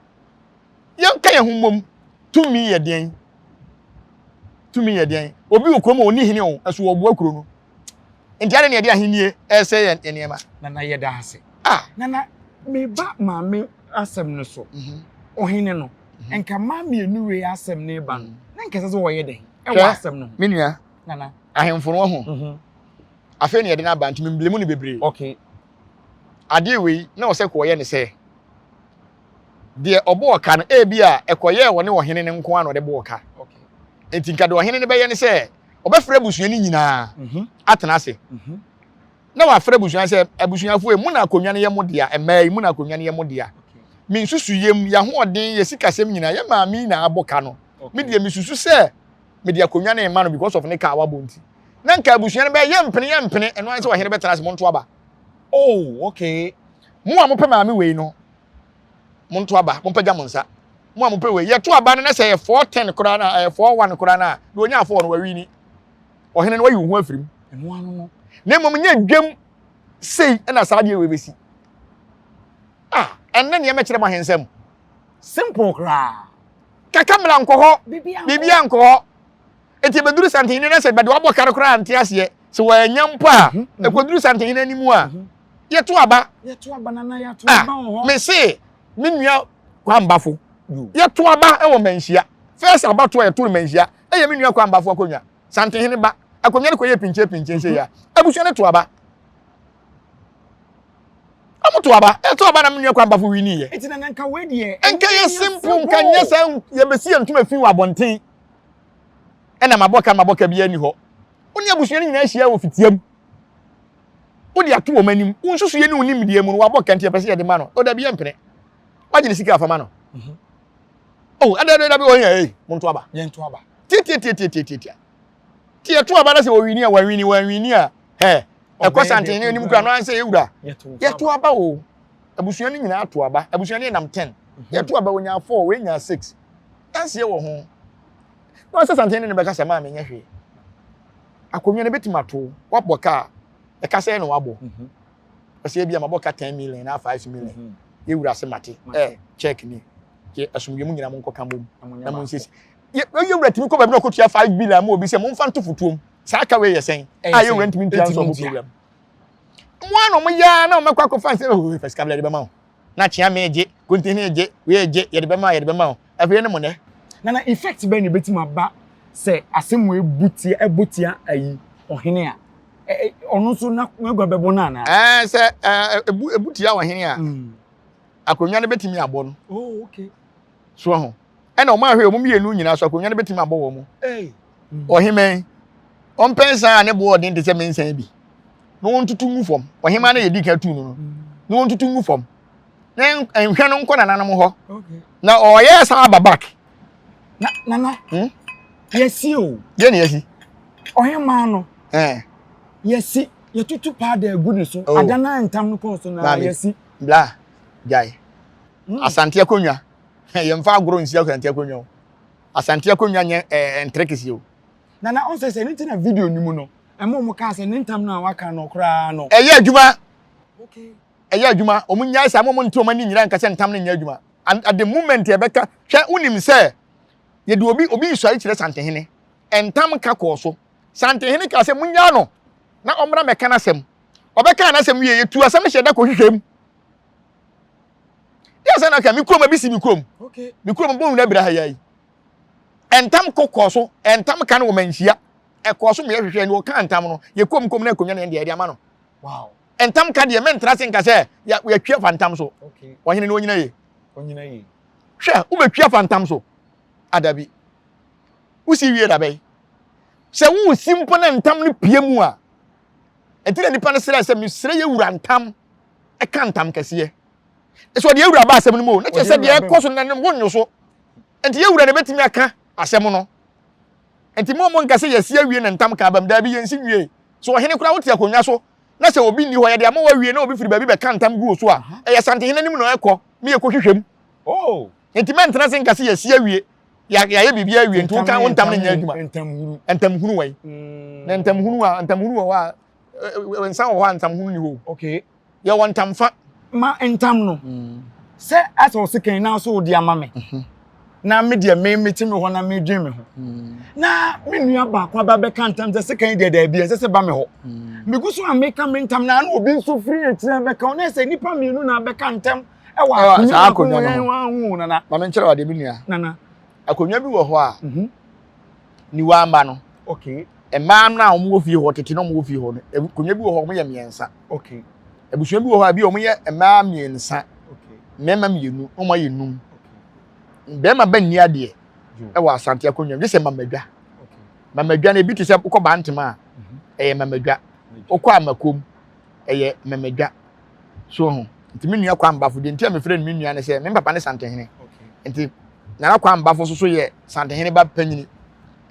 Yɛnka yɛn ho mmom. Tumi yɛ deɛn? Tumi yɛ deɛn? Obi wɔ kurom a ɔnni hene o, ɛso ɔboa kuro no. Nti adɛn na yɛde ahennie ɛresɛe yɛn nneɛma? Nana yɛda ase. Ah! Nana, meba maame asɛm no so. Ɔhene no, nka mmaa mmienu wei asɛm no reba no, na nka ɛsɛ sɛ wɔyɛ dɛn ɛwɔ asɛm no ho? Me nua, Nana. Ahemfo no wahu. Afei na yɛde no aba nti memblemu no bebree. Okay. Adeɛ wei na ɔsɛ kɔɔyɛ ne sɛ deɛ ɔbɔɔ ka no ebi a ɛkɔyɛɛ ɔne ɔhene no nko ara na ɔde bɔɔ ka. Nti nka deɛ ɔhene no bɛyɛ ne sɛ ɔbɛfrɛ abusua no nyinaa mhm. atena ase. Mhm. Na wafrɛ abusua sɛ abusuafoɔ mu na akonnwa no yɛ mo dea, mmaa yi mu na akonnwa no yɛ mo dea. Me nsusu yam, yɛahoɔden, yɛ sikasɛm nyinaa, yɛ maame na abɔ ka no. Me deɛ mesusu sɛ mede akonnwa no rema no because of ne ka a wabɔ nti. Na nka abusua no bɛyɛ yɛmpene yɛmpene, ɛno ara sɛ ɔhene bɛtena ase monto aba. Oh, okay. Mo a mopɛ maame wei no, monto aba, mompagya mo nsa. Mo a mopɛ wei, yɛto aba no na sɛ ɛyɛ 410 koraa na ɛyɛ 41 koraa na deɛ ɔnya 4 no wawini. Ɔhene no wayi wo ho afiri mu. Ɛno ano no. Na mmom nyɛ dwam sei na saa adeɛ wei bɛsi. Ah, ɛnnɛ nneɛma kyerɛ mo ahensɛm. Simple koraa. Kaka mmara nkɔ hɔ, biribiara nkɔ hɔ. Enti ebeduru santehene na sɛ bɛde wabɔ kar koraa nte aseɛ. Sɛ wɔanya mpo a, mhm, mhm. ɛkɔduru santehene anim a, mhm. yɛto aba. Yɛto aba nana yɛto ah, aba wɔ hɔ. Mese me nua Kwambafo, yɛto aba wɔ Manhyia. First abatoɔ a yɛto no Manhyia, ɛyɛ me nua Kwambafo akonnwa. Santehene ba, akonnwa no kɔyɛ pinkye pinkye sɛ ya. Abusua no to aba. Ɔmo to aba, ɛto aba na me nua Kwambafo wini yɛ. Eti na nka wei deɛ. Nka yɛ simple, nka nyɛ sɛ yɛbɛsi yɛn ntoma fi wɔ abɔnten. Ɛna mabɔ ka mabɔ ka biara ni hɔ. Wo ne abusua no nyinaa ahyia wɔ fitiam. Wode ato wɔn anim. Wo nsusuiɛ ne wo nimdeɛ mu no, wabɔ ka nti yɛpɛ sɛ yɛde ma no. O dabi yɛmpene. Wagye ne sika afa ma no. Mhm. Oh, ɛdɛ ɛdɛ dabi wɔn yɛ ei, monto aba. Yɛnto aba. Tiatiatiatiatiatia. Ti yɛto aba na sɛ wɔwini a wɔawini wɔanwini a hɛ ɛkɔ santen ne anim kura no ansɛ yɛwura. Yɛto aba o. Abusua no nyinaa to aba. Abusua no yɛ nam 10. Mhm. Yɛto aba wɔnya 4, wɔnya 6. Danseɛ wɔ ho. Na ɔsɛ santen ne no bɛka sɛ maa menyɛ hwee. Akonnwa no bɛtumi ato wabɔ ka a ɛka sɛ na wabɔ. Mhm. Ɔsɛ ebi a mabɔ ka 10 million na 5 million. Mhm. Yɛwura se mate. Ɛ check ni. Yɛ asomdwe mu nyinaa mo nkɔka mbom na mo nsiesie. Yɛwura tumi kɔ baabi na ɔkɔtua 5 billion ma obi sɛ momfa nto fotuom. Saa ka wei yɛ sɛn? A yɛwura ntumi ntua nso ɔmo program. Mo a na ɔmo yɛ a na ɔmo akɔ akɔfa nsɛ oh fa sika bla de bɛma wo. Na kyea me gye, kontini gye, wei gye, yɛde bɛma yɛde bɛma wo. Afei ne mo nɛ. Nana effect bɛn na ebetumi aba sɛ asɛm wei bu tia ɛbɔ tia ayi ɔhene a ɔno nso n'agua bɛbɔ no anaa? Ɛɛ sɛ ɛɛ ebu ebu tia ɔhene a mm. akonnwa no betumi abɔ no. Oh okay. So ho ɛna wɔn ahwɛ wɔn mmienu nyinaa so akonnwa no betumi abɔ wɔn mu. Ɔhemɛn ɔmpɛ nsa a ne bo ɔden te sɛ me nsa bi na wɔntutu ngu fam ɔhema no yɛ di kan tu no no na wɔntutu ngu fam. Na nhwɛ no nkɔ nananom hɔ na ɔyɛ san aba back. Na nana hmm? yɛsi o. Deɛ na yɛsi. Ɔhemaa no. Ɛɛ. Yɛsi yɛtutu paada egu ne so. Oh. Adana ntam no kɔɔ so na yɛsi. Bla gyae. Hmm. Asante akonnwa yɛmfa agorɔ nsi asante akonnwa o. Asante akonnwa nyɛ ɛɛ ntere kɛseɛ o. Nana ɔnsɛ sɛ ne ti na video ni mu no ɛmo mo kaa sɛ ne ntam no a waka no koraa no. Ɛyɛ adwuma. Ɛyɛ adwuma. Wɔn nyae saa, wɔn nte wɔn ani nyina nka sɛ ntam no nyɛ adwuma. At the moment yɛbɛka, hwɛ wonim sɛ yɛde obi obi nsɔre kyerɛ Santehene. Ntam ka kɔɔ so. Santehene kaa sɛ munyaa no na ɔmmra mmɛka n'asɛm. Ɔbɛkaa n'asɛm wie, yɛtu asɛm no hyɛ da kɔhwehwɛ mu. Yɛ sɛ na ka me kurom, ebi si me kurom. Me kurom bɔ nwura bira ha yi. Ntam kɔ kɔɔ so, ntam ka no wɔ manhyia. Ɛkɔɔ so ma yɛhwehwɛ ne ɔkaa ntam no, yɛkɔm kɔm na akonnwa no yɛn deɛ yɛde ama no. Wow. Ntam ka deɛ mɛntra se nka sɛ yɛatwi afa ntam so. Ɔhene no ɔnyina yie. Ɔnyina yie. Hwɛ, wobɛtwi afa ntam so. Adabi. Wosi wie dabɛn? Sɛ wosi mpo na ntam no pie mu a, ɛnti na nipa no srɛ sɛ mesrɛ yɛ wura ntam ɛka ntam kɛseɛ. Sɛ ɔde yɛ wura ba asɛm no mu o, na kyerɛ sɛ deɛ ɛkɔ so no na wonnwo so. Nti yɛ wura na ɛbɛtumi aka asɛm no. Nti mo a monka sɛ yɛasi awie na ntam ka abam, daabi yɛnsi nwiei. Sɛ ɔhene koraa wote akonnwa so na sɛ obi nni hɔ yɛde ama wo awie na obi firi baabi bɛka ntam gu wo so a, ɛyɛ Santehene anim na ɛkɔ ne yɛkɔhwehwɛ mu. Oh! Nti mɛntena ase nka sɛ yɛasi awie, yɛayɛ biribi awie nti woka wo ntam no nyɛ adwuma. Ntamhunu wɛn? Na ntamhunu a ntamhunu wɔ hɔ a nsa wɔ hɔ a ntamhunu ni hɔ o. Okay. Yɛwɔ ntamfa. Ma ntam no. Sɛ asɛ ɔse kan na so wode ama me. Na me deɛ me mete me hɔ na medwen me ho. Na me nua baako aba bɛka ntam sɛ sekan deɛ daabi ɛnsɛ sɛ ba me hɔ. Megu so a meka me ntam na na obi nso firi akyire bɛka na sɛ nnipa mmienu na abɛka ntam ɛwɔ akonnwa baako no ho. Nana. Ma menkyerɛ wo adeɛ me nua. Nana. Akonnwa bi wɔ hɔ a niwa mma no. Okay. Mmaa no a wɔwɔ fie hɔ tete na wɔwɔ fie hɔ no, akonnwa bi wɔ hɔ wɔyɛ mmiɛnsa. Okay. Abusua bi wɔ hɔ a bi wɔyɛ mmaa mmiɛnsa, mmarima mmienu, na wɔayɛ num. Barima ba nni adeɛ wɔ Asante akonnwa mu, gye sɛ mamadwa. Mamadwa no ebi te sɛ wokɔ Bantama a, mhm. ɛyɛ mamadwa. Wokɔ Amakom, ɛyɛ mamadwa. So ho. Nti me nua Kwambafo, deɛ nti a mefrɛ no me nua ne sɛ, me papa ne Santehene. Nti Nana Kwambafo nso so yɛ Santehene ba panyini.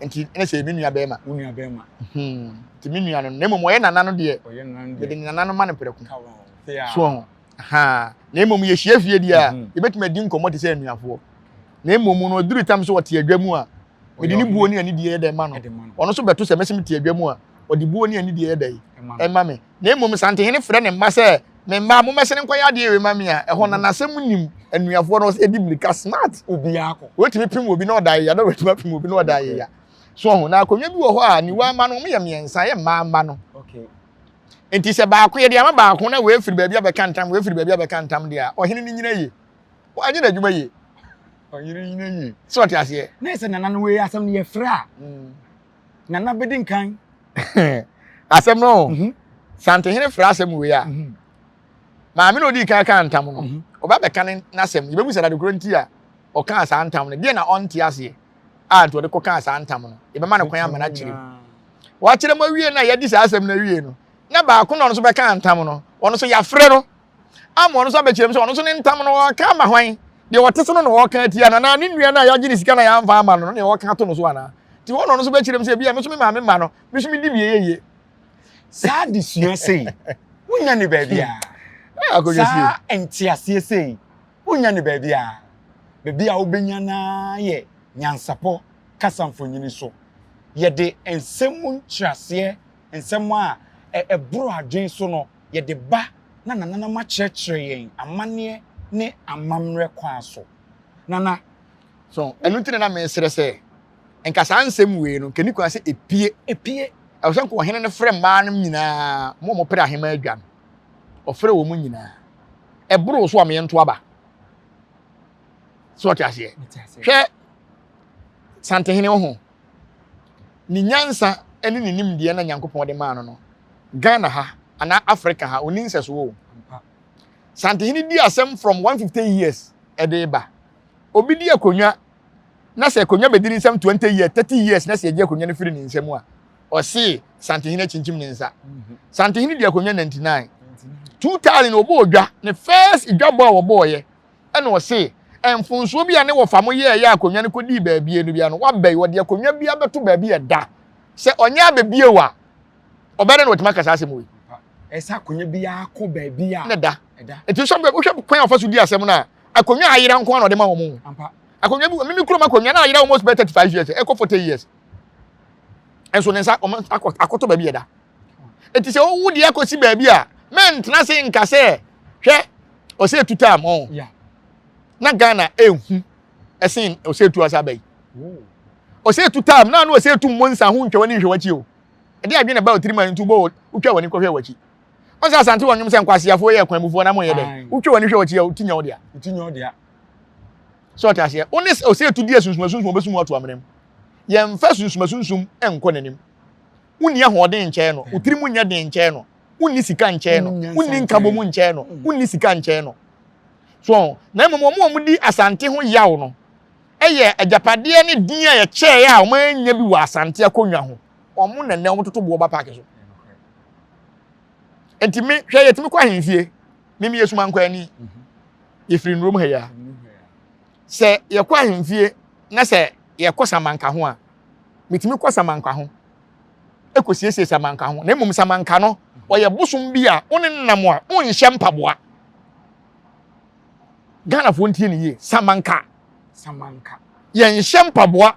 Nti ɛne sɛ me nua bɛrima. Wo nua bɛrima. Hmm. Nti me nua no, na mmom ɔyɛ nana no deɛ, mede ne nana no ma no prɛko. So ho. Ha. Na mmom yɛhyia fie deɛ a, mhm. yɛbɛtumi adi nkɔmmɔ te sɛ anuafoɔ. Na mmom no, ɔduru tam sɛ ɔte adwa mu a, mede ne buo ne anidie yɛ dɛ ma no. Ɔno nso bɛto sɛ mɛsɛ mete adwa mu a, ɔde buo ne anidie yɛ dɛ ɛma me. Na mmom Santehene frɛ ne mma sɛ, Me mma, mommɛsene nkɔyɛ adeɛ wei ma me a, ɛhɔ na n'asɛm nim anuafoɔ no, ɔsɛ yɛdi mmirika smart. Obiara kɔ. Wɔtumi pem obi na ɔda ayeya, na wɔatumi apem obi na ɔda ayeya. So ɔho, na akonnwa bi wɔ hɔ a, niwa mma no, wɔyɛ mmiɛnsa, yɛ mmaa mma no. Nti sɛ baako yɛde ama baako na wei firi baabi abɛka ntam, wei firi baabi abɛka ntam deɛ a, ɔhene no nyina yie. Wanyɛ n'adwuma yie. Ɔhene nyina yie. So ɔte aseɛ? Na ɛsɛ nana no wei asɛm no yɛfrɛ a, mm. Nana bɛdi nkan. Asɛm no mhm. Santehene frɛ asɛm wei a mhm. maame na ɔdii kan kaa ntam no mhm. ɔba bɛka ne n'asɛm yɛbɛbu sɛ koro nti a ɔkaa saa ntam no deɛ na ɔnte aseɛ a nti ɔde kɔkaa saa ntam no yɛbɛma no kwan ama no akyerɛ mu wakyerɛ mu awie no a yɛadi saa asɛm no awie no na baako na ɔno nso bɛka ntam no ɔno nso yɛafrɛ no ama ɔno nso abɛkyerɛ mu sɛ ɔno nso ne ntam no ɔka ama hwan deɛ ɔte so no na ɔka atia no anaa ne nua no a yɛagye ne sika na yɛamfa ama no no na ɔka ato no so anaa nti hɔ na ɔno nso bɛkyerɛ mu sɛ ebia me nso me maame mma no me nso medi bi ɛyɛ yie saa adesua sei wonya ne baabi a eh, saa nteaseɛ sei wonya ne baabi a baabi a wobɛnya no yɛ nyansapɔ kasa mfonini so yɛde nsɛm mu nkyerɛaseɛ nsɛm a ɛboro adwene so no yɛde ba na nananom akyerɛkyerɛ yɛn amanneɛ ne amammerɛ kwan so. Nana. So ɛno nti na na mesrɛ sɛ nka saa nsɛm wei no nka ni kwan sɛ epie. Epie. Ɛwɔ sɛ nka ɔhene no frɛ mmaa no nyinaa mo a wɔpere ahema adwa no ɔfrɛ wɔn nyinaa ɛboro so a meyɛ nto aba so ɔte aseɛ hwɛ santehene wo ho ne nyansa ne ne nimdeɛ na Nyankopɔn de maa no no, Ghana ha anaa Africa ha, ɔnni nsɛsoɔ o. Santehene di asɛm from 150 years ɛde ba. Obi di akonnwa na sɛ akonnwa bɛdi ne nsam 20 years, 30 years na sɛ yɛgye akonnwa no firi ne nsam a, ɔse Santehene akyinkyim ne nsa. Mhm. Santehene di akonnwa 99. 2000 ɔbɔɔ dwa, ne first dwabɔ a ɔbɔɔyɛ Ɛna ɔse, mfonsoɔ bi a ne wɔfa mo yɛɛyɛ a akonnwa no kɔdii baabie no bia no, waba yi, ɔde akonnwa bi abɛto baabi ɛda. Sɛ ɔnyɛ abɛ bio a, ɔbɛyɛ dɛn na watumi aka saa asɛm wei? Ɛsɛ akonnwa bi akɔ baabi a. Na ɛda. Nti sɛ wohwɛ kwan a ɔfa so di asɛm no a, akonnwa a ayera nko ara na ɔde ma wɔn. Akonnwa bi, mimi kurom akonnwa na ayera almost bɛyɛ 35 years, ɛkɔ 40 years. Nso ne nsa wɔn akɔtɔ baabi ɛda. Nti sɛ wowu deɛ akɔsi baabi a, Mɛntena se nka sɛ hwɛ ɔsɛ etu tam ɔn. Na Ghana ehu ɛsen ɔsɛ etu asa bɛyi. Ɔsɛ etu tam na ano ɔsɛ etu mmɔ nsa ho ntwa w'ani nhwɛ w'akyi o. Ɛde adwene na ɛba otiri ma ntu bɔ wotwa w'ani kɔhwɛ w'akyi. Ɔsɛ Asante wɔ nnwom sɛ nkwaseafoɔ yɛ kwanmufoɔ na mo yɛ dɛ. Wotwa w'ani hwɛ w'akyi a oti nya wo dea. Oti nya wo dea. Sɛ ɔte aseɛ. Wo ne ɔsɛ etu di asunsum asunsum ɔbɛsum ato amena mu. Yɛmfa sunsum asunsum nkɔ n'anim. Wonni ahoɔden nkyɛn no, wo tirim nyɛ den nkyɛn no, wonni sika nkyɛn no, wonni nkabom nkyɛn no, wonni sika nkyɛn no. So na mmom wɔn a wɔdi Asante ho yaw no yɛ agyapadeɛ ne din a yɛkyɛɛ a wɔannya bi wɔ Asante akonnwa ho. Wɔn na nnɛ wɔtoto boɔ ba paake so. Nti me hwɛ yɛtumi kɔ ahemfie, me meyɛ sumankwani, yɛfiri nnurom ha yi a. Sɛ yɛkɔ ahemfie na sɛ yɛkɔ samanka ho a, metumi kɔ samanka ho kɔsiesie samanka ho. Na mmom samanka no, ɔyɛ bosom bi a wo ne no nam a wonhyɛ mpaboa. Ghanafoɔ ntie ne yie. Samanka. Samanka. Yɛnhyɛ mpaboa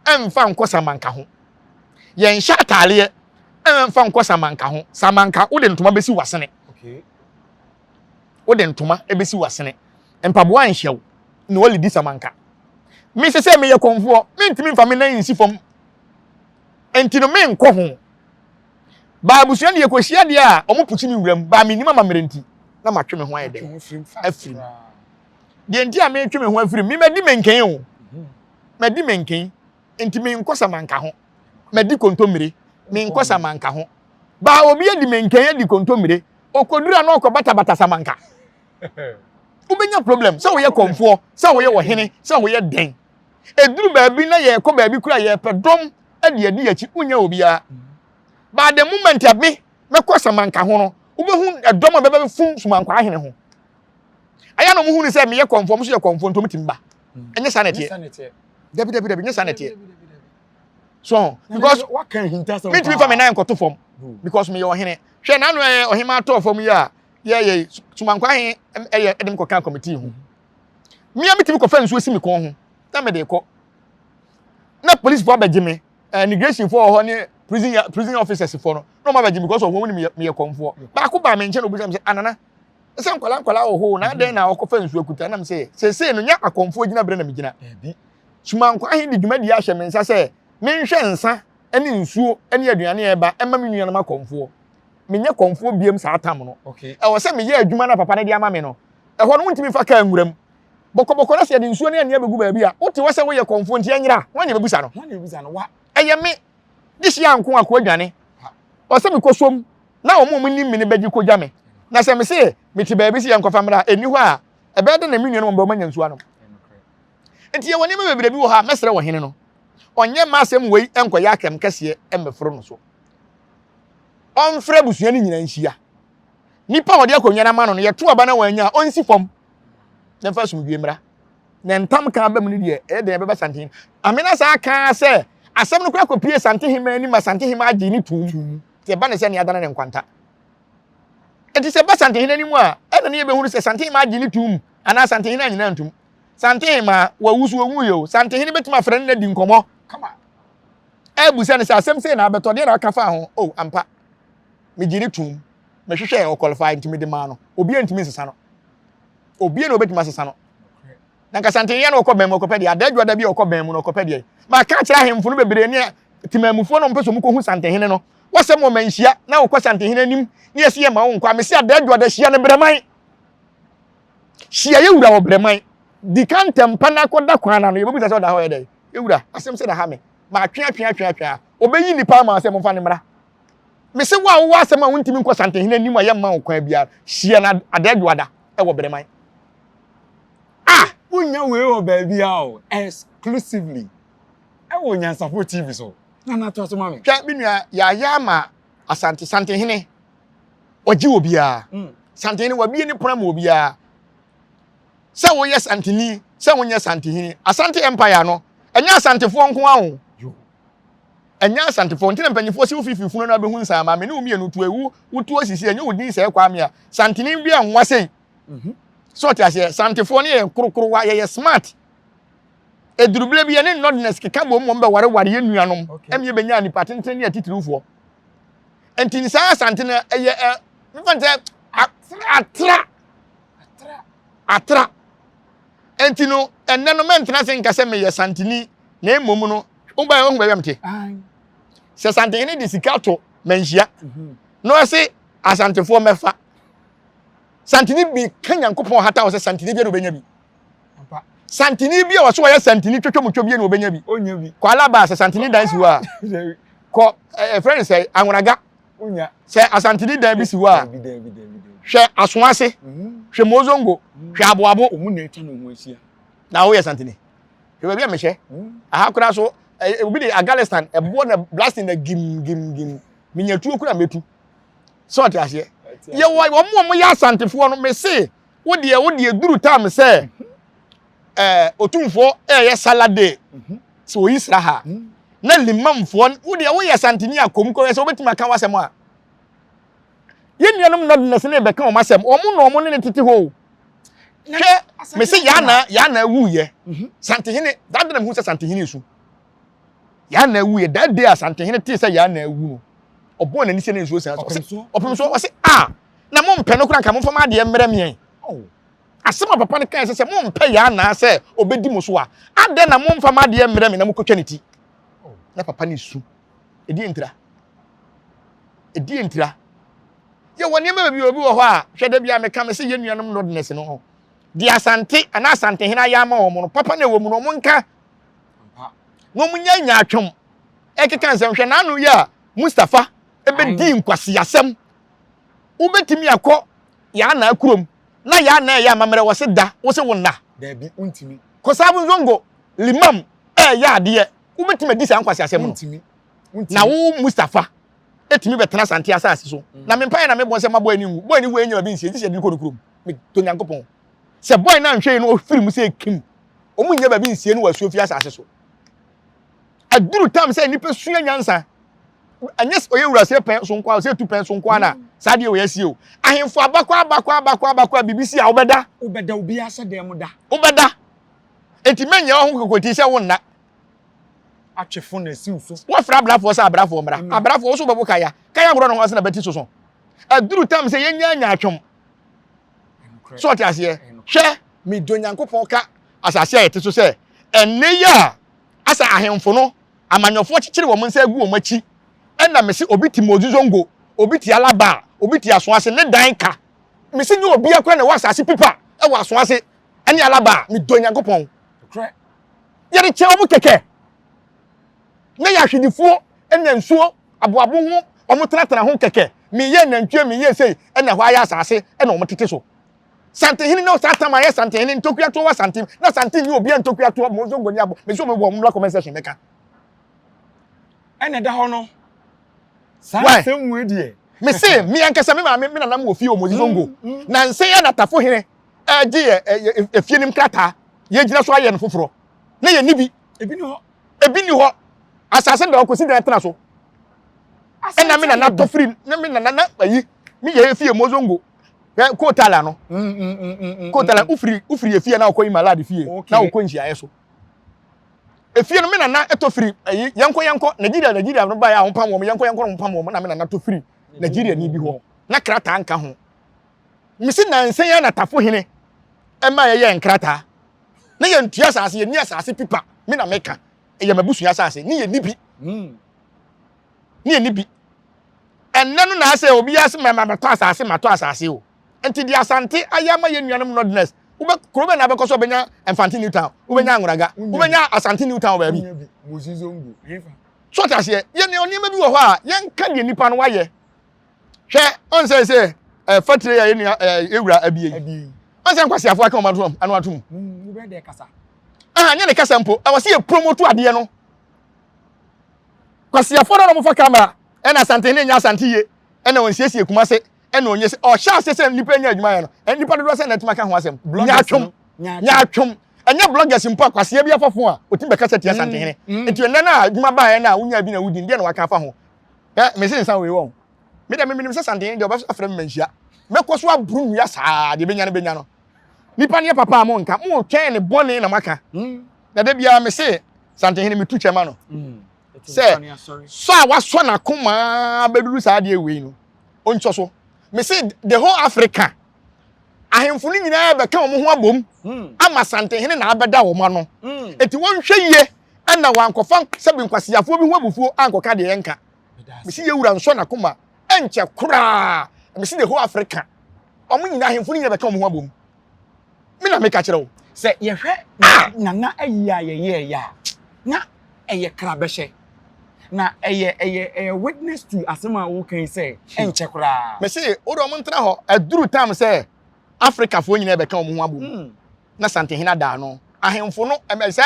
mfa nkɔ samanka ho. Yɛnhyɛ ataaleɛ mfa nkɔ samanka ho. Samanka, wode ntoma bɛsi w'asene. Okay. Wode ntoma bɛsi w'asene. Mpaboa nhyɛ wo na wɔledi samanka. Me sɛ sɛ meyɛ kɔmfoɔ, mentumi mfa me nan nsi fam. Nti no menkɔ ho. Baa abusua no yɛkɔhyia deɛ a, wɔn pukyi me wuram. Baa mennim amammerɛ nti, na matwe me ho ayɛ dɛn? Afiri mu. Deɛ nti a metwe me ho afiri mu, me madi menken o. Madi menken, nti menkɔ samanka ho. Madi kontommire, menkɔ samanka ho. Baa obi adi menken adi kontommire, ɔkɔduru a na ɔkɔbatabata samanka. Wobɛnya problem sɛ woyɛ kɔmfoɔ, sɛ woyɛ ɔhene, sɛ woyɛ dɛn. Ɛduru baabi na yɛrekɔ baabi kora yɛrepɛ dɔm de adi akyi, wonnya obiara. But the moment a me mɛkɔ samanka ho no, wobɛhu ɛdɔm a bɛbɛ fum sumankwaa hene ho. Ɛyɛ na wɔn hu ne sɛ meyɛ kɔmfoɔ, wɔn nso yɛ kɔmfoɔ nti wɔn tumi ba. Ɛnyɛ saa na ɛteɛ. Dabi dabi dabi, ɛnyɛ saa na ɛteɛ. So because mentumi fa me nan nkɔto fam because meyɛ ɔhene. Hwɛ n'ano ɛyɛ ɔhemaa tɔɔ fam yi a yɛyɛ sumankwaa hene ɛyɛ ɛde me kɔka kɔmitii ho. Mmea metumi kɔfa nsuo si me kɔn ho na mede kɔ. Na polisifoɔ abɛgye me, immigration foɔ wɔ hɔ ne prison prison officers foɔ no na wɔn abɛgye me because of wɔn nim meyɛ kɔmfoɔ. Baako baa me nkyɛn na obisa me sɛ anana sɛ nkwadaa nkwadaa wɔ hɔ o na adɛn na ɔkɔfa nsuo akuta nam sɛ seesei no nyɛ akɔmfoɔ gyina berɛ na megyina. Sumankwaa he de dwumadie ahyɛ me nsa sɛ menhwɛ nsa ne nsuo ne aduane a ɛba ɛma me nuanom akɔmfoɔ. Menyɛ kɔmfoɔ biam saa tam no. Ɛwɔ sɛ meyɛ adwuma no a papa no de ama me no. Ɛhɔ no wontumi mfa kaa nwura mu. Bɔkɔbɔkɔ na sɛ yɛde nsuo ne anwea bɛgu baabi a, wote hɔ sɛ woyɛ kɔmfoɔ nti ɛnyera. Hwan na ɛbɛbusa no? Ɛyɛ me. Dehyeɛ anko akoa dwane. Ɔsɛ sɛ mekɔ som na wɔn a wɔnim me no bɛgye kɔgya me. Na sɛ mese mete baabi sɛ yɛnkɔfa mmra a, ɛnni hɔ a, ɛbɛyɛ dɛn na me nuanom bɛma manya nsuo anom? Nti yɛwɔ nneɛma bebree bi wɔ hɔ a mɛsrɛ ɔhene no, ɔnyɛ mma asɛm wei nkɔyɛ atɛm kɛseɛ mmɛforo no so. Ɔmfrɛ abusua no nyinaa nhyia. Nipa a ɔde akonnwa no ama no no, yɛto aba na wannya a, ɔnsi fam na mfa asomdwoe mmra. Na ntam ka aba mu no deɛ, ɛyɛ dɛn ɛbɛba Santehene. Amena saa kaa sɛ asɛm no koraa kɔpie Santehema anim ma Santehema agye ne tom. Nti ɛba ne sɛ nea adane ne nkwanta. Nti sɛ ɛba Santehene anim a, ɛna ne yɛbɛhunu sɛ Santehema agye ne tom anaa Santehene anyina ntom. Santehema, wawu so ɔnwuiɛ o. Santehene bɛtumi afrɛ no na adi nkɔmmɔ kama. Ɛbusa no sɛ asɛm sei na abɛtɔ, deɛ na aka fa ho? Oh, ampa. Megye ne tom. Mehwehwɛɛ ɔqualify nti mede maa no. Obiara ntumi nsesa no. Obiara na obetumi asesa no. Na nka Santehene na ɔkɔ bɛn mu ɔkɔpɛ deɛ, adadwa da bi a ɔkɔ bɛn mu na ɔkɔpɛ deɛ. Maka akyerɛ ahemfo no bebree ne temanmufoɔ no ɔmpɛ sɛ ɔmokɔhu Santehene no. Wɔsɛm wɔ manhyia na wokɔ Santehene anim ne yɛsi yɛ ma wo nkɔ a, mese adadwa da hyia no brɛman. Hyia yɛ wura wɔ brɛman. Di ka ntɛmpa na akɔda kwan no ano. Yɛbɛbisa sɛ ɔda hɔ yɛ dɛn? Yɛ wura, asɛm sɛ na ha me. Matwe atwe atwe atwe a, ɔbɛyi nnipa ama sɛ momfa no mmra. Mese wo a wowɔ asɛm a wontumi nkɔ Santehene anim a yɛmma wo kwan biara, hyia no Adaadwoada wɔ Breman. Ah! Wonnya wei wɔ baabiara o, exclusively ɛwɔ Onyansafo TV so. Nana toa so ma me. Hwɛ me nua, yɛayɛ ama Asante, Santehene, ɔgye obiara. Mm. Santehene, wabie ne pono ama obiara. Sɛ woyɛ Santeni, sɛ wonyɛ Santehene, Asante Empire no, ɛnyɛ Asantefoɔ nko ara o. Ɛnyɛ Asantefoɔ nti na mpanyinfoɔ se wo fifi funu no abɛhu nsaa maame ne wo mmienu to ewu wo tuo sisi ɛnyɛ wo din sɛɛ Kwame a Santene bi a nwa sei mhm. So ɔte aseɛ Santefoɔ no yɛ korokorowa yɛyɛ smart edurubile bi yɛne nɔdnes keka bom wɔn bɛwareware yɛ nuanom ɛmi yɛbɛnya nipa tenten ne atitirifoɔ nti saa Asante no ɛyɛ ɛ. Mfa sɛ atra atra. Enti no ɛnɛ no mɛntena se nka sɛ meyɛ santini na mmom no wobɛyɛ wohu baabi a mete. Sɛ santehene de sika to manhyia mhm. na ɔse asantefoɔ mɛfa santini bi ka nyankopɔn hata wɔ sɛ santini bi na ɔbɛnya bi santini bi a wɔso wɔyɛ santini twetwe mu twɛ bi na ɔbɛnya bi kɔ alaba sɛ santini dan si hɔ a kɔ ɛfrɛ no sɛ anwonaga sɛ asantini dan bi si hɔ a hwɛ asoase mhm. hwɛ mozongo mhm. hwɛ aboabo na woyɛ santini hwɛ baabi a mehyɛ mhm. aha koraa so obi de afghanistan ɛboɔ na blasting na gim gim gim menya tuo kora mɛtu sɛ ɔte aseɛ yɛwɔ wɔn a wɔyɛ asantefoɔ no mese wo deɛ wo deɛ duru tam sɛ ɛɛ otumfoɔ ɛyɛ salad day mhm. sɛ oyi sra ha mhm. na limamfoɔ wo deɛ woyɛ santini akɔm kɔyɛ sɛ wobɛtumi aka w'asɛm a yɛn nuanom nɔdinɛs ne bɛka wɔn asɛm wɔn na wɔn ne ne tete hɔ o hwɛ mese yana yana wuyɛ mhm. santehene that day na mehu sɛ santehene su yana wuyɛ that day a santehene tee sɛ yana awu no ɔbɔɔ n'ani sɛ ne nsuo san so ɔpem so ɔse a na mompɛ no koraa nka momfa mo adeɛ mmerɛ meɛn asɛm a papa no kae sɛ sɛ mompɛ yɛ anaa sɛ ɔbɛdi mo so a adɛn na momfa mo adeɛ mmerɛ me na mokɔtwa ne ti na papa no su ɛdeɛ ntira ɛdeɛ ntira yɛwɔ nneɛma baabi obi wɔ hɔ a hwɛ da bi a meka me sɛ yɛn nuanom nɔdnes no ho deɛ asante anaa asantehene ayɛ ama wɔn no papa na ɛwɔ mu no wɔn nka na wɔn nya nya atwom ɛkeka nsɛm hwɛ n'ano yi a Mustapha ɛbɛdi nkwaseasɛm wobɛtumi akɔ yɛn kurom na yɛn ana ɛyɛ amammerɛ wɔ se da wo se wo nna daabi wontumi kɔsaabu nzongo limam ɛyɛ adeɛ wobɛtumi adi saa nkwaseasɛm no na wo Mustapha ɛtumi bɛtena Asante asase so mm. na mempaeɛ na mebɔ sɛ ma bɔɛ no nwu bɔɛ no wu ɛnyɛ baabi nsie gye sɛ yɛde no kɔ no kurom metɔ Nyankopɔn sɛ bɔɛ no anhwɛ yi no ɔfiri mu sɛ kim ɔmu nyɛ baabi nsie no wɔ asuo fi asase so aduru tam sɛ nnipa sua nyansa ɛnyɛ sɛ ɔyɛ wura sɛ pɛn so nkoa sɛ tu pɛn so nkoa na saa deɛ wɔyɛ sie o ahemfo abakɔ abakɔ abakɔ abakɔ a biribi si a wobɛda wobɛda obi ahyɛ dan mu da wobɛda enti mɛnyɛ wo ho kokotii sɛ wonna atwefo na esiw so wɔfrɛ abrafoɔ sɛ abrafoɔ mmra mm. abrafoɔ wo so wobɛbo kaya kaya worɔ ne ho ase na bɛti soso aduru tam sɛ yɛnya nya atwom so ɔte aseɛ hwɛ medɔ nyankopɔn ka asase a yɛte so sɛ ɛnne yi a asa ahemfo no amanyɔfoɔ kyekyere wɔn nsa agu wɔn akyi ɛna mese obi te mozizongo obi te alaba obi te aso ase ne dan ka mese nyɛ obi akora na ɛwɔ asase pipa ɛwɔ aso ase ɛne alaba medɔ nyankopɔn yɛde kyɛ wɔn kɛkɛ na yɛ ahwedifoɔ ɛna nsuo aboabo ho wɔn tenatena ho kɛkɛ meyɛ nantwie meyɛ sei ɛna hɔ ayɛ asase ɛna wɔn tete so santehene na saa tam ayɛ santehene ntokua toɔ wɔ sante na sante ni obi a ntokua toɔ mo nso ngoni abɔ mesi wɔn wɔ wɔn mmla comment section mɛka. Ɛna ɛda hɔ no saa asɛm wei deɛ. Mese me ankasa me maame me nanam wɔ fie wɔ Moses Zongo mm, mm. na nse yɛ natafo hene ɛgye yɛ efie nim krataa yɛgyina so ayɛ no foforɔ na yɛ ni bi ebi ni hɔ ebi ni hɔ asase da ɔkɔsi dan tena so ɛna me nana tɔ firi na me nana na ayi me yɛ efie Mozongo ɛ kotala no mm, mm, mm, kotala ufiri ufiri efie na ɔkɔ imalad fie na ɔkɔ nhyiaeɛ so efie no me nana ɛtɔ firi ɛyi yɛnkɔ yɛnkɔ Nigeria Nigeria no ba yɛ a wɔn pam wɔn yɛnkɔ yɛnkɔ wɔn pam wɔn na me nana tɔ firi Nigeria ni bi hɔ na krataa nka ho mesi nansa yi na tafo hene ɛma yɛyɛ nkrataa na yɛntua asase yɛnni asase pipa me na meka ɛyɛ m'abusua asase ne yɛnni bi hmm. ne yɛnni bi ɛnnɛ no na asɛ obi ase ma matɔ asase matɔ asase o nti deɛ asante ayɛ ama yɛn nuanom northerners wobɛ kuro bɛ na abɛkɔ so wobɛnya mfante new town wobɛnya angoraga wobɛnya asante new town baabi so ɔte aseɛ yɛn nneɛma bi wɔ hɔ a yɛnka deɛ nipa no wayɛ hwɛ ɔn sɛ sɛ ɛ fatire yɛ nua ɛ ewura abie yi ɔn sɛ nkwasiafo aka wɔn ato ano ato mu mm, aha nyɛ ne kasa mpo ɛwɔ sɛ yɛ promote adeɛ no kwasiafo no na wɔfa kamera ɛna asante ne nya asante yie ɛna wɔn siesie kumase ɛna onye sɛ ɔhyɛ ase sɛ nipa nya adwuma yɛ no nipa dodoɔ sɛ na ɛtuma ka ho asɛm nyaatwom nyaatwom ɛnyɛ bloggers mpo akwaseɛ bi afɔfo a otumi bɛkasa tia asantehene mm, mm. nti ɛnɛ no a adwuma baeɛ no a wonya bi na wodi deɛ na waka afa ho Ɛ mese nsa wei wɔn. Me deɛ menim sɛ santen deɛ ɔbɛfrɛ me manhyia. Mɛkɔ so aboro nnua saa deɛ bɛnya no bɛnya no. Nipa no yɛ papa a monka, motwɛn ne bɔne na moaka. Hmm. Na da biara mese santehene metu kyɛ ma no. Hmm. Sɛ sɔ a wasɔ n'akoma bɛduru saa adeɛ wei no, ɔnsɔ so. Mese the whole Africa ahemfo no nyinaa bɛka wɔn ho abom ama Asantehene na abɛda wɔn ano. Eti wɔnhwɛ yie ɛna wɔankɔfa sɛbi nkwasiafoɔ bi ho abufuo ankɔka deɛ yɛnka. Mese yɛwura nsɔ n'akoma ɛnkyɛ koraa. Mese the whole Africa wɔn nyinaa ahemfo no nyinaa bɛka wɔn ho abom. Me na meka kyerɛ wo. Sɛ yɛhwɛ Nana ayi a yɛyɛɛyɛ a, na ɛyɛ krabɛhyɛ. Na ɛyɛ ɛyɛ ɛyɛ witness to asɛm a woka yi sɛ ɛnkyɛ koraa. Mese wo deɛ wɔn ntena hɔ. Aduru time sɛ Africafoɔ nyinaa bɛka wɔn ho abom hmm. na Santehene ada ano. Ahemfo no ɛmɛ sɛ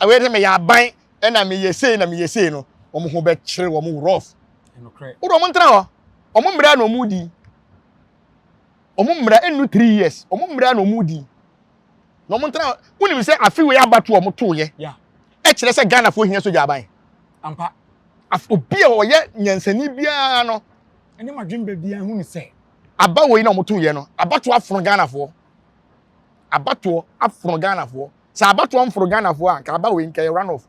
wei sɛ meyɛ aban ɛna meyɛ sei na meyɛ sei no wɔn ho bɛkyere wɔn rough. Wo deɛ wɔn ntena hɔ. Wɔn mmerɛ na wɔn di. Wɔn mmara nnu three years. Wɔn mmara na wɔn di. Na wɔn ntena wonim sɛ afe wei abatoɔ wɔn tooyɛ. Ɛkyerɛ sɛ Ghanafoɔ hia sogya aban. Ampa. Obi a ɔyɛ nyansani biara no. Ɛne madwemba biara hu ne sɛ. Aba wei na wɔn tooyɛ no abatoɔ afono Ghanafoɔ. Abatoɔ afono Ghanafoɔ. Sɛ abatoɔ mforo Ghanafoɔ a nka aba wei nka yɛ run off.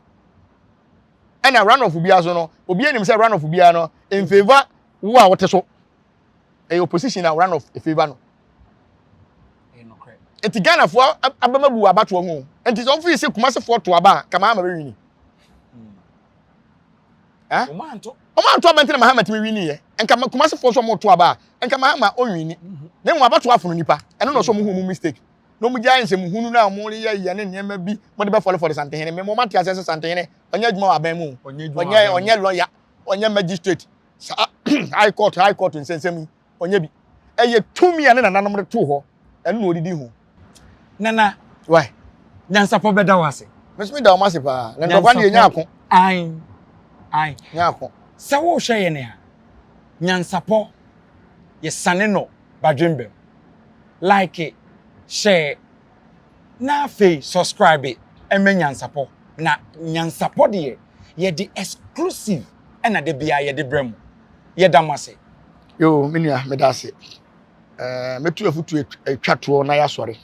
Ɛna run off biara so no obi anim sɛ run off biara no in favour wo a wote so. Ɛyɛ opposition na run off favour no. Nti Ghanafoɔ abɛma bu abatoɔ ho. Nti sɛ wɔn sɛ Kumasefoɔ to aba a, nka Mahama bɛwini. Wɔn anto. Wɔn anto aba nti na Mahama tumi wini yɛ. Nka Kumasefoɔ nso wɔn to aba a, nka Mahama ɔnwini. Mhm. Na mmom abatoɔ afono nipa. Ɛno na ɔsɛ wɔn hu wɔn mistake. Na wɔn gyae nsɛm hunu na wɔn yɛ yɛ ne nneɛma bi wɔn de bɛfɔlefɔle Santehene. Mmom wɔn ate aseɛ sɛ Santehene ɔnyɛ adwuma wɔ aban mu. Ɔnyɛ ɔnyɛ lawyer, ɔnyɛ magistrate. Saa high court high court nsɛnsɛm yi ɔnyɛ bi. Ɛyɛ tumi a ne nananom de too hɔ, ɛno na ɔdidi ho. Nana, Why? Nyansapɔ bɛda wo ase. Me nso meda wɔn ase paa. Na ntɔkwa deɛ nya ako. Ae, ae. Nya ako. Sɛ wohwɛ yɛn a, Nyansapɔ yɛsane no badwembam. Like, share, na afei subscribe ma Nyansapɔ. Na Nyansapɔ deɛ, yɛde exclusive ɛna da biara yɛde brɛ mo. Yɛda mo ase. Yoo, me nua, meda ase. Ɛɛ, mɛtu afutuo atwa toɔ na yɛasɔre.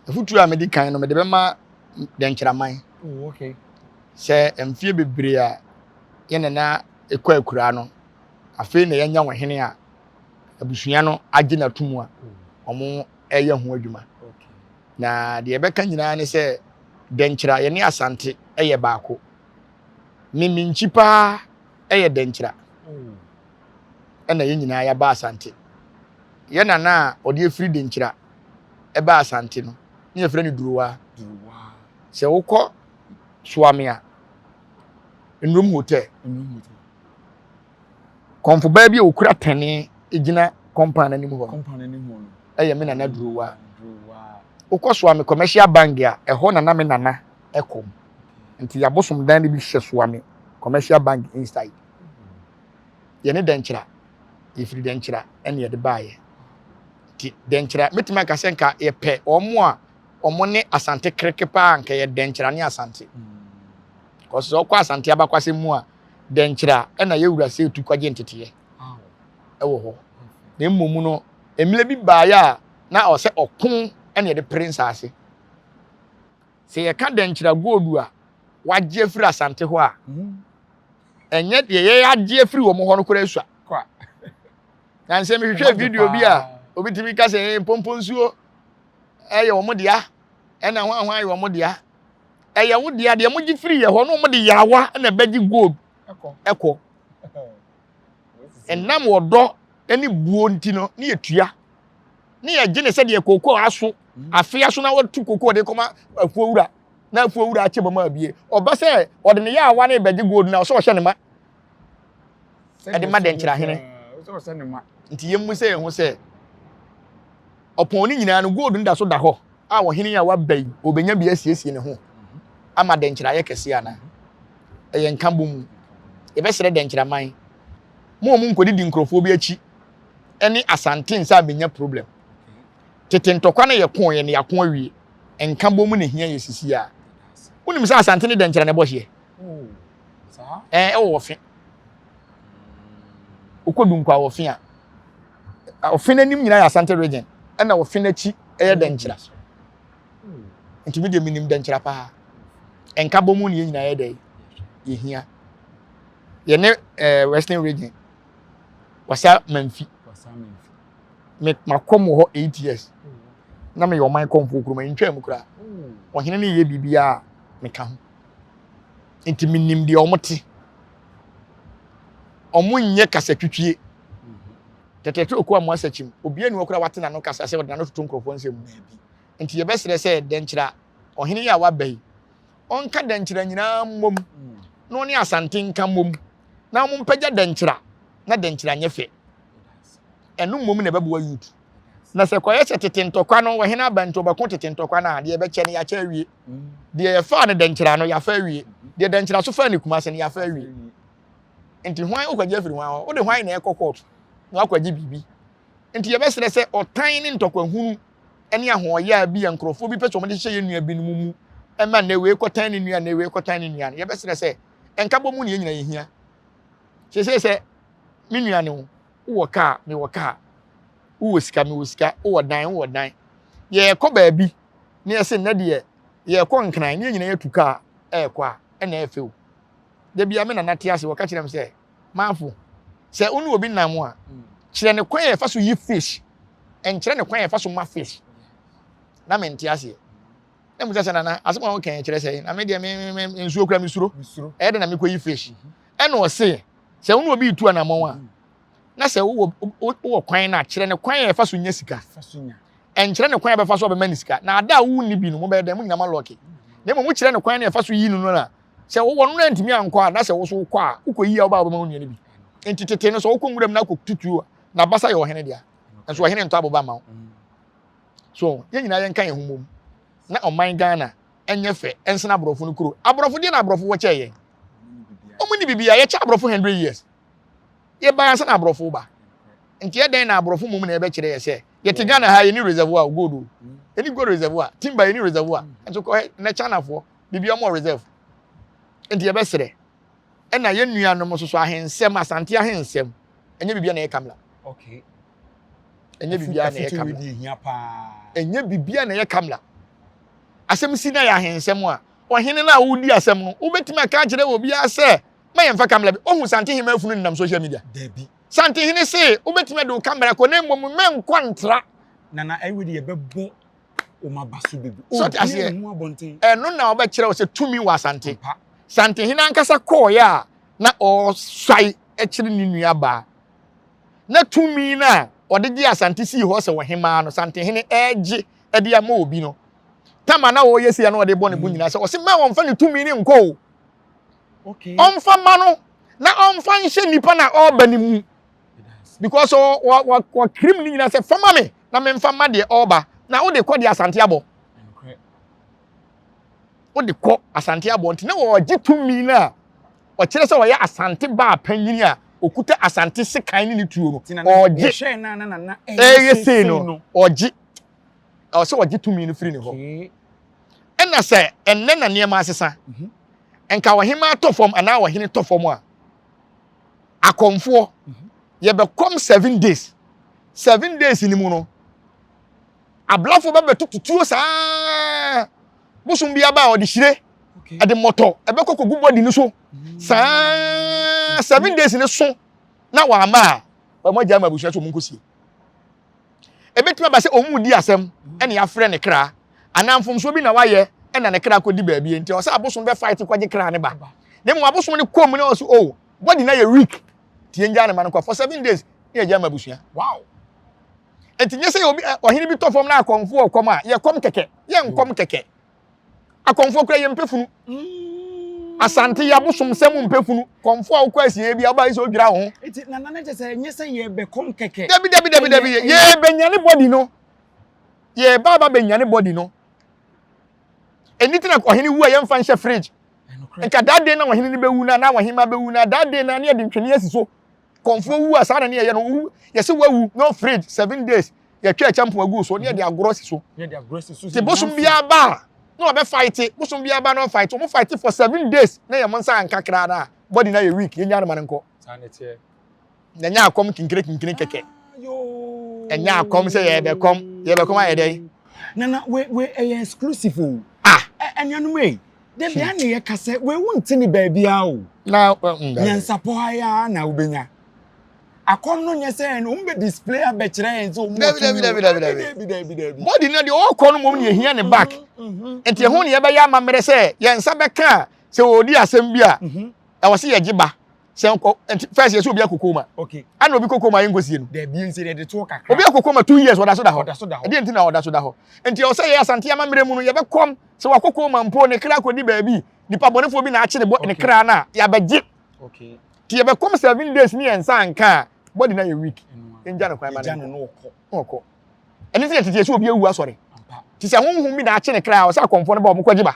Afutuo a medi kan no, mede bɛma Dɛnkyerɛman. Oh, okay. Sɛ mfeɛ bebree a yɛn nana kɔ akuraa no, afei na yɛanya ɔhene a abusua no agye no ato mu a wɔreyɛ ho adwuma. Na deɛ ɛbɛka nyinaa ne sɛ Dɛnkyerɛ yɛne Asante yɛ baako. Me me nkyi paa yɛ Dɛnkyerɛ. Ɛna yɛn nyinaa yɛaba Asante. Yɛn nana a ɔde afiri Dɛnkyerɛ ɛba Asante no, ne yɛfrɛ no Duruwaa. Sɛ wokɔ Suame a, Nnum Hotel. Kɔmfobaa bi a okura tɛne gyina compound anim hɔ no ɛyɛ me nana Duruwa. Wokɔ Suame Commercial Bank a, ɛhɔ na na me nana ɛkɔ mu. Nti yɛabosom dan no bi hyɛ Suame Commercial Bank inside. Yɛne Dɛnkyira, yɛfiri Dɛnkyira ɛne yɛde baeɛ. Nti Dɛnkyira, mɛtumi aka sɛ nka yɛpɛ wɔn a wɔn ne Asante kereke paa nka yɛ Dɛnkyira ne Asante. Kɔsɛ sɛ ɔkɔ Asante abakwasɛm mu a, Dɛnkyira ɛna yɛwura sɛ etu kɔgye nteteɛ ɛwɔ hɔ. Na mmom no, mmerɛ bi baeɛ a na ɔsɛ ɔko ɛna yɛde pere nsaase. Sɛ yɛka Dɛnkyira gold a wagye afiri Asante hɔ a, ɛnyɛ deɛ yɛagye afiri wɔn hɔ no koraa sua. Na nsɛ mehwehwɛ video bi a obi tumi ka sɛ mpompo nsuo ɛyɛ wɔn dea ɛna hwan hwan yɛ wɔn dea. Ɛyɛ wo dea deɛ mogye firi yɛ hɔ no wɔn de yaawa na ɛbɛgye gold ɛkɔ. Ɛnam ɔdɔ ne buo nti no ne yɛtua ne yɛgye ne sɛdeɛ kooko aso afe aso na wɔtu kooko de kɔma afuo wura na afuo wura akyɛ bɔ ma abie ɔba sɛ ɔde ne yaawa ne bɛgye gold na ɔsɛ ɔhyɛ ne ma ɛde ma dɛnkyerɛhene nti yɛmmu sɛ yɛn ho sɛ ɔpɔn ne nyinaa no gold no da so da hɔ a ɔhene a waba yi ɔbɛnya bi asiesie ne ho ama dɛnkyerɛ ayɛ kɛseɛ anaa ɛyɛ nka bɔ mu yɛbɛsrɛ dɛnkyerɛman mo a mo nkɔdidi nkurɔfoɔ bi akyi ɛne Asante nsa abɛnya problem tete ntɔkwa no yɛko yɛ ne yɛako awie nka bɔ mu na hia yɛ sisi a wonim sɛ Asante ne dɛnkyerɛ na ɛbɔ hyeɛ ɛɛ ɛwɔ wɔfe wokɔ Dunkwa wɔfe a ɔfe n'anim nyinaa yɛ Asante region ɛna ɔfe n'akyi ɛyɛ dɛnkyerɛ nti mi deɛ minim dɛnkyerɛ paa nka bɔ mu ne yɛn nyinaa yɛ dɛ yɛhia yɛne ɛɛ Western region wasa manfi. Me makɔm wɔ hɔ 8 years na meyɛ ɔman kɔmfoɔ kurom ntwa mu koraa. Ɔhene no yɛ biribiara a meka ho, nti menim deɛ ɔmo te. Ɔmo nyɛ kasatwitwie tɛtɛtɛ oku amoa sakyim obiara ni hɔ koraa wate n'ano kasa sɛ ɔde n'ano toto nkurɔfoɔ nsɛm mu. Nti yɛbɛsrɛ sɛ Dɛnkyerɛ ɔhene yi a waba yi, ɔnka Dɛnkyerɛ nyinaa mmom na ɔne Asante nka mmom na wɔn mpagya Dɛnkyerɛ na Dɛnkyerɛ anyɛ fɛ. Ɛno mmom na ɛbɛboa youth. Na sɛ kɔyɛ sɛ tete ntɔkwa no, ɔhene aba nti ɔbɛko tete ntɔkwa no a, deɛ ɛbɛkyɛ no yɛakyɛ awie. Deɛ yɛfaa no Dɛnkyerɛ no, yɛafa awie. Deɛ Dɛnkyerɛ so faa no Kumase no, yɛafa awie. Nti hwan wokɔgye afiri hwan hɔ? Wode hwan na ɛkɔ court na wakɔgye biribi? Nti yɛbɛsrɛ sɛ ɔtan ne ntɔkwahunu ne ahoɔyaa bi a nkurɔfoɔ bi pɛ sɛ wɔde hyehyɛ yɛn nua binom mu ma nnɛ wei kɔtan ne nua, nnɛ wei kɔtan ne nua no, yɛbɛsrɛ sɛ nkabɔ mu ne yɛn nyinaa yɛhia. Seesei sɛ me nua ne wo, wowɔ kaa, mewɔ kaa, wowɔ sika, mewɔ sika, wowɔ dan, wowɔ dan. Yɛrekɔ baabi na yɛse nnɛ deɛ yɛrekɔ Nkran ne yɛn nyinaa yɛatu kaa ɛrekɔ a, ɛna ɛyɛ fɛ o. Da bi a me nana te ase, wɔka kyerɛ me sɛ, Manfo, sɛ wo ne obi nam a, kyerɛ ne kwan a yɛfa so yi fish, nkyerɛ ne kwan a yɛfa so ma fish. Na mente aseɛ. Na musa sɛ, Nana, asɛm a woka yi kyerɛ sɛ, na me deɛ me me me nsuo kura mesuro. Ɛyɛ dɛ na mekɔyi fish. Ɛna ɔse, sɛ wo ne obi retu anammɔn a, na sɛ wowɔ wowɔ kwan no a, kyerɛ ne kwan a yɛfa so nya sika. Ɛnkyerɛ ne kwan a bɛfa so a bɛma ne sika. Na ada a wonni bi no, mobɛyɛ dɛn? Mo nyinaa moalɔke. Na mmom wokyerɛ ne kwan no a yɛfa so yi no no a, sɛ wowɔ no na antumi ankɔ a, na sɛ wo so wokɔ a, wokɔyi a wobaa wobɛma wo nua no bi. Nti tete no, sɛ wokɔ nwuram na akɔtutuo a, na basa yɛ ɔhene dea. Nso ɔhene ntɔ aboba mma wo. So yɛn nyinaa yɛnka yɛn ho mmom na ɔman Ghana ɛnyɛ fɛ ɛnsene aborɔfo no kuro. Aborɔfo deɛ na aborɔfo wɔ kyɛɛ yɛn. Wɔn ni biribi a yɛkyɛ aborɔfo 100 years. Yɛba ansa na aborɔfo ba. Nti ɛdɛn na aborɔfo mmom na ɛbɛkyerɛ yɛ sɛ yɛte Ghana ha, yɛni reservoir gold o. Yɛni gold reservoir, timber yɛni reservoir. Nso kɔ na Chinafoɔ biribi ɔmo wɔ reserve. Nti yɛbɛsrɛ. Ɛna yɛn nuanom nso so ahensɛm, Asante ahensɛm, ɛnyɛ biribi na ɛyɛ kamla. Ɛnyɛ biribiara na ɛyɛ kamla. Ɛnyɛ biribiara na ɛyɛ kamla. Asɛm si na yɛ ahensɛm a, ɔhene no a wodi asɛm no, wobɛtumi aka akyerɛ obiara sɛ ma yɛmfa kamla bi. Ohu Santehene afunu nenam social media. Dabi. Santehene se wobɛtumi de wo kamera kɔ na mmom mɛnkɔ ntra. Nana, ɛwɔ de yɛbɛbɔ wɔn aba so bebree. So te aseɛ, ɛno na wɔbɛkyerɛ wo sɛ tumi wɔ Asante. Santehene ankasa kɔɔeɛ a na ɔresae kyerɛ ne nua baa. Na tumi no a ɔde gye Asante sii hɔ sɛ ɔhemaa no, Santehene ɛregye de ama obi no. Tama na ɔreyɛ sei a na ɔde bɔ ne bo nyinaa sɛ ɔse mma wɔmfa ne tumi no nkɔ o. Ɔmfa ma no na ɔmfa nhyɛ nipa na ɔreba ne mu. Because wɔkirim ne nyinaa sɛ fa ma me na memfa ma deɛ ɔreba, na wode kɔ deɛ Asante abɔ. Wode kɔ Asante abɔ nti na wɔgye tumi no a ɔkyerɛ sɛ ɔyɛ Asante baa panyin a okuta Asante sekan ne ne tuo no. Ɔgye ɛyɛ sei no, ɔgye ɔsɛ ɔgye tumi no firi ne hɔ. Ɛna sɛ ɛnnɛ na nneɛma asesa, nka ɔhemaa tɔ fam anaa ɔhene tɔ fam a, akɔmfoɔ yɛbɛkɔm 7 days. 7 days ni mu no, ablafoɔ bɛbɛto tutuo saa. Bosom bi aba a ɔde hyire ɛde mmɔtɔ ɛbɛkɔ kɔgu bɔdi no so saa. 7 days ne so na wama a wɔn agya ama abusua so wɔn nkɔsie. Ebɛtumi aba sɛ wɔn di asɛm ɛna yɛafrɛ ne kra anaa mfomsoɔ bi na wayɛ ɛna ne kra kɔdi baabi, nti ɔsɛ abosom bɛ fight kɔgye kra ne ba. Na mmom abosom ne kɔn mu na ɔsɛ, oh, bɔdi na yɛ weak tie ngya ne ma no kɔ for 7 days ne yɛgya ama abusua. Wow. Nti nyɛ sɛ obi ɔhene bi tɔ fam na akɔmfoɔ ɔkɔm a yɛkɔm kɛkɛ, yɛ nkɔm kɛkɛ. Akɔmfoɔ kura yɛ mpɛ funu. Asante yɛ abosom sɛm mpɛ funu. Kɔmfoɔ a wokɔ asie bi a woba yi sɛ odwira wo ho. Nti nana ne kyɛ sɛ nyɛ sɛ yɛbɛkɔm kɛkɛ. Dabi, dabi, dabi, dabi, yɛbɛnyane bɔdi no. Yɛba aba bɛnyane bɔdi no. Ɛni ti na ɔhene wu a yɛmfa nhyɛ fridge. Nka that day na ɔhene no bɛwu na na ɔhema bɛwu na that day na ne yɛde ntwene asi so. Kɔmfoɔ wu a saa na ne yɛyɛ no. Wu yɛsɛ wawu no fridge 7 days, yɛtwa ɛkyɛ mpo agu so ne yɛde agorɔ si so. Te bosom biara ba a na ɔbɛ fight, bosom biara ba na ɔfight, wɔn fight for 7 days na yɛn mo nsa anka kra na body na yɛ weak, yɛn nya no ma no nkɔ. Na nyɛ akɔm kinkire kinkire kɛkɛ. Ɛnyɛ akɔm sɛ yɛbɛkɔm yɛbɛkɔm ayɛ dɛ. Nana, we we ɛyɛ exclusive o. Ah. Ɛnuanom yi, dabi a ne yɛ kasa we wo nti ne baabi a o. Na nyansapɔ ha ya na wobɛnya. Akɔm no nyɛ sɛ ɛn wɔn bɛ display abɛkyerɛ yɛn sɛ wɔn wɔ Dabi tumi dabi dabi o. dabi dabi. Dabi dabi dabi. Body no deɛ ɔrekɔ no mmom na ehia ne back. Nti ɛho ne yɛbɛyɛ amammerɛ sɛ yɛn nsa bɛka a sɛ ɔredi asɛm bi a ɛwɔ sɛ yɛgye ba. Sɛ nkɔ nti first yɛsɛ obi akɔ koma. Okay. Ana obi kɔ koma yɛnkɔ sie no. Dabi nsi deɛ de toɔ kakra. Obi akɔ koma 2 years, ɔda so da hɔ. Ɔda so da hɔ. Ɛdeɛ nti na ɔda so da hɔ? Nti ɛwɔ sɛ yɛ Asante amammerɛ mu no, yɛbɛkɔm sɛ wakɔ koma mpo, ne kra akɔdi baabi, nipa bɔnefoɔ bi na akye ne bɔ ne kra no a yɛabɛgye. Nti yɛbɛkɔm 7 days ne yɛn nsa anka a, body no ayɛ weak. Yɛngya no kwan ma Yɛgya no no na ɔkɔ. Ɔkɔ. Ɛno nti na tete yɛsɛ obi awu asɔre. Nti sɛ honhom bi na akye ne kra a, ɔsɛ akɔmfoɔ no ba, ɔmo kɔgye ba.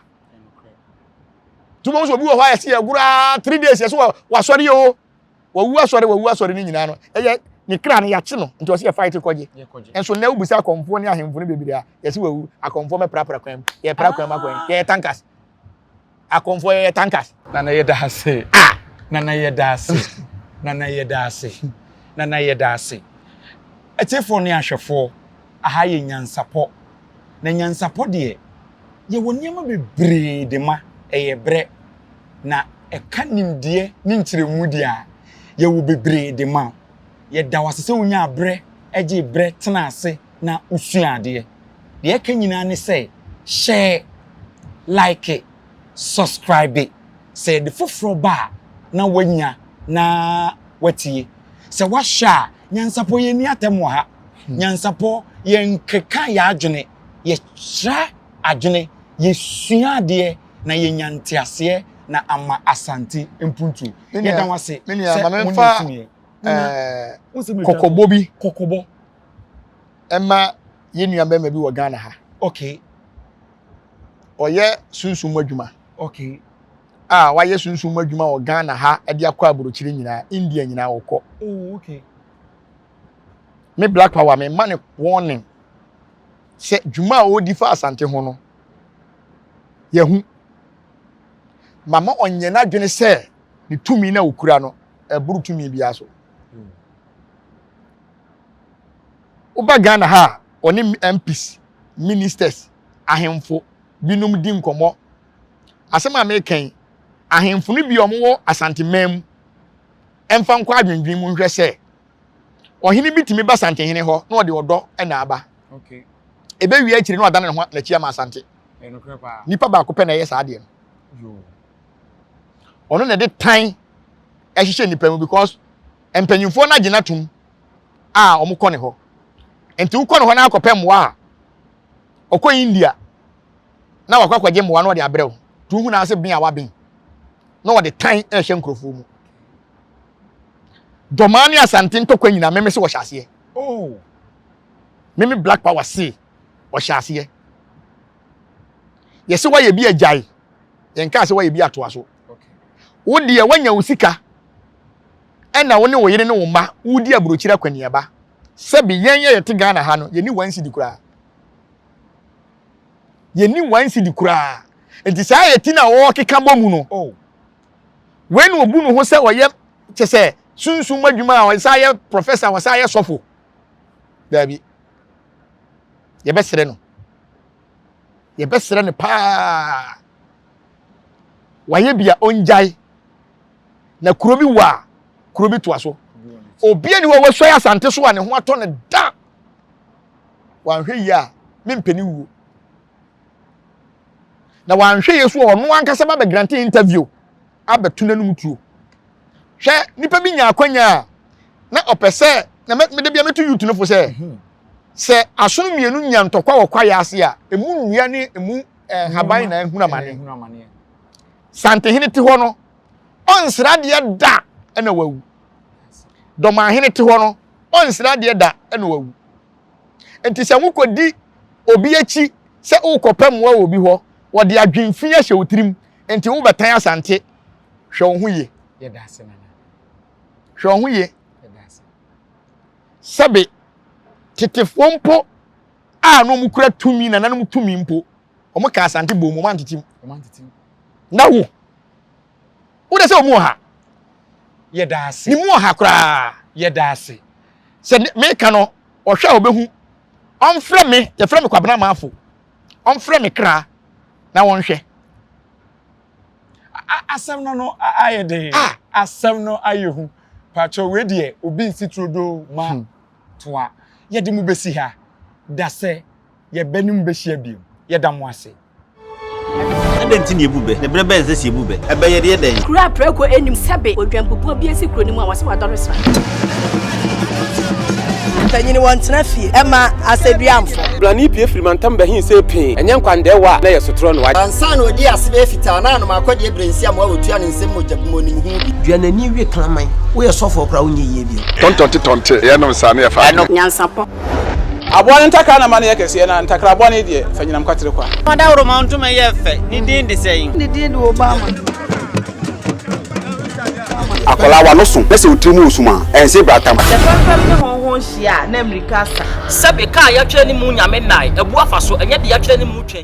Nti wobɛhu sɛ obi wɔ hɔ a yɛsɛ yɛgoro 3 days, yɛsɛ wasɔre o, wawu asɔre, wawu asɔre no nyinaa no, ɛyɛ ne kra no yɛakye no, nti ɔsɛ yɛ fight kɔgye. Nso nnɛ wobisa akɔmfoɔ ne ahemfo no bebree a, yɛsɛ wawu, akɔmfoɔ mɛprapra kwan mu, yɛpra kwan mu akwan, yɛyɛ tankers, akɔmfoɔ yɛyɛ tankers. Nana, yɛda ase. Nana, yɛda ase. Nana, yɛda ase. Nana, yɛda ase. Atiefoɔ ne ahwɛfoɔ, aha yɛ Nyansapɔ. Na nyansapɔ deɛ, yɛwɔ nneɛma bebree de ma, ɛyɛ berɛ. Na ɛka nimdeɛ ne nkyerɛmu deɛ a, yɛwɔ bebree de ma wo. Yɛda wo ase sɛ wonyaa berɛ gyee berɛ tenaa ase na wosuaa adeɛ. Deɛ ɛka nyinaa ne sɛ, share, like, subscribe. Sɛ yɛde foforɔ ba a, na woanya na woatie. Sɛ woahwɛ a, nyansapɔ yɛnni atɛm wɔ ha. Nyansapɔ yɛnkeka yɛn adwene, yɛkyerɛ adwene, yɛsua adeɛ na yɛnya nteaseɛ na ama Asante mpuntuo. Yɛda wo ase Me nua, sɛ ma mo ne memfa yɛsumiiɛ. Kɔkɔbɔ bi Kɔkɔbɔ. Ɛma yɛn nua bɛrima bi wɔ Ghana ha. Ɔyɛ sunsum mu adwuma. A wayɛ sunsum mu adwuma wɔ Ghana ha de akɔ aburokyire nyinaa, India nyinaa wɔkɔ. Me Black Power, me ma ne warning sɛ dwuma a ɔredi fa Asante ho no, yɛhu. Mama ɔnyɛ n'adwene sɛ ne tumi na okura no ɛboro tumi biara so. Woba Ghana ha a, ɔne MPs, ministers, ahemfo binom di nkɔmmɔ. Asɛm a meka yi, ahemfo no bi a wɔwɔ Asanteman mu ɛmfa nkɔ adwendwen mu nhwɛ sɛ ɔhene bi tumi ba Santehene hɔ na ɔde ɔdɔ na aba. Ɛbɛwie akyiri na wadane ne ho n'akyi ama Asante. Nipa baako pɛ na ɛyɛ saa adeɛ no. Ɔno na ɛde tan ɛhyehyɛ nipa mu because mpanyinfoɔ no agye n'atom a wɔn kɔ ne hɔ. Nti wokɔ ne hɔ na akɔpɛ mmoa a, ɔkɔ India na wakɔ akɔgye mmoa na ɔde abrɛ wo. Tu hu na ase ben a waben na ɔde tan ɛhyɛ nkurɔfoɔ mu. Dɔmaa ne Asante ntɔkwa nyinaa, meme se wɔhyɛ aseɛ. Meme Black Power se ɔhyɛ aseɛ. Yɛsɛ wɔyɛ bi agyae, yɛnkaa sɛ wɔyɛ bi atoa so. Wo deɛ woanya wo sika ɛna wo ne wo yere ne wo mma wodi aburokyire akwaniaba. Sɛbi yɛn yɛ yɛte Ghana ha no, yɛni 1 cedi koraa, yɛni 1 cedi koraa. Nti saa yɛti na wɔkeka bɔ mu no, wei na obu ne ho sɛ ɔyɛ kyɛ sɛ sunsum adwuma a ɔsan yɛ professor, ɔsan yɛ sɔfo. Daabi, yɛbɛsrɛ no, yɛbɛsrɛ no paa. Wayɛ bi a, ɔngyae. Na kuro bi wɔ a, kuro bi toa so. Obi ani wɔ wɔsɔe Asante so a ne ho atɔ no da. Wanhwɛ yie a, mempɛ ne wuo. Na wanhwɛ yie so a, ɔno ankasa ba bɛgrante interview abɛto n'anum tuo. Hwɛ, nipa bi nya akwanya a na ɔpɛ sɛ na mede bia meto youth no fo sɛ sɛ asono mmienu nya ntɔkwa wɔ kwaeɛ ase a, emu nnua ne emu nhaban na ehunu amane. Santehene te hɔ no, ɔnsra adeɛ da ɛna wawu. Dɔmahene te hɔ no, ɔnsra adeɛ da ɛna wawu. Nti sɛ wokɔdi obi akyi sɛ wokɔpɛ mmoa wɔ obi hɔ, wɔde adwemfi ahyɛ wo tirim nti wobɛtan Asante, hwɛ wo ho yie. Hwɛ wo ho yie. Sɛbe tetefoɔ mpo a na wɔn kura tumi, nananom tumi mpo, wɔn ka Asante bɔ mu, wɔn antete mu. Na wo de sɛ wɔn wɔ ha. Yɛda ase. Ne mu wɔ ha koraa. Yɛda ase. Sɛ meka no, ɔhwɛ a ɔbɛhu. Ɔmfrɛ me, yɛfrɛ me Kwabena Maafo. Ɔmfrɛ me kra na wɔnhwɛ. Asɛm no ayɛ den. Asɛm no ayɛ hu. Pakyɛw wei deɛ obi nsi turodoo ma toa. Yɛde mo bɛsi ha. Da sɛ yɛbɛ ne mo bɛhyia bio. Yɛda mo ase. Adɛn nti na yebu bɛ? Na bere bɛn na ɛsɛ sɛ yebu bɛ? Ɛbɛ yɛ deɛ dɛn? Kuro a prako nnim sɛbe odwanbubuo bi asi kuro no mu a wɔse wadɔre sra. Mpanyin wɔntena fie mma asɛduamfo. Brane pue firi mantam bɛhe sɛ pee, ɛnyɛ nkwandɛɛwa a na ɛyɛ sotorɔ na wagye. Ansa na odii ase bɛyɛ fitaa na anom akɔdeɛ berɛ nsi amoa wɔtua ne nsam mogya gu mu onim ho bi. Dua n'ani we kraman. Woyɛ sɔfoɔ koraa wonyɛ yie bio. Tɔntɔnte tɔnte yɛnom saa ne yɛfa adeɛ. Nyansapɔ. Aboa no ntakra na ma no yɛ kɛseɛ, na ntakra bɔne deɛ, fa nyinam kwatere kwa. Ɔdawuroma ntoma yɛ fɛ, ne din de sɛn? Ne din de Obama. Akwadaa w'ano so na sɛ wo tiri mu resum a, ɛnse bratam. Sɛ fɛmfɛm ne hɔnhɔn hyia a, na mmirika asa. Sɛbe, kaa yɛatwerɛ ne mu Nyame nnae, abu afa so, ɛnyɛ deɛ yɛatwerɛ ne mu Twɛ Nyame.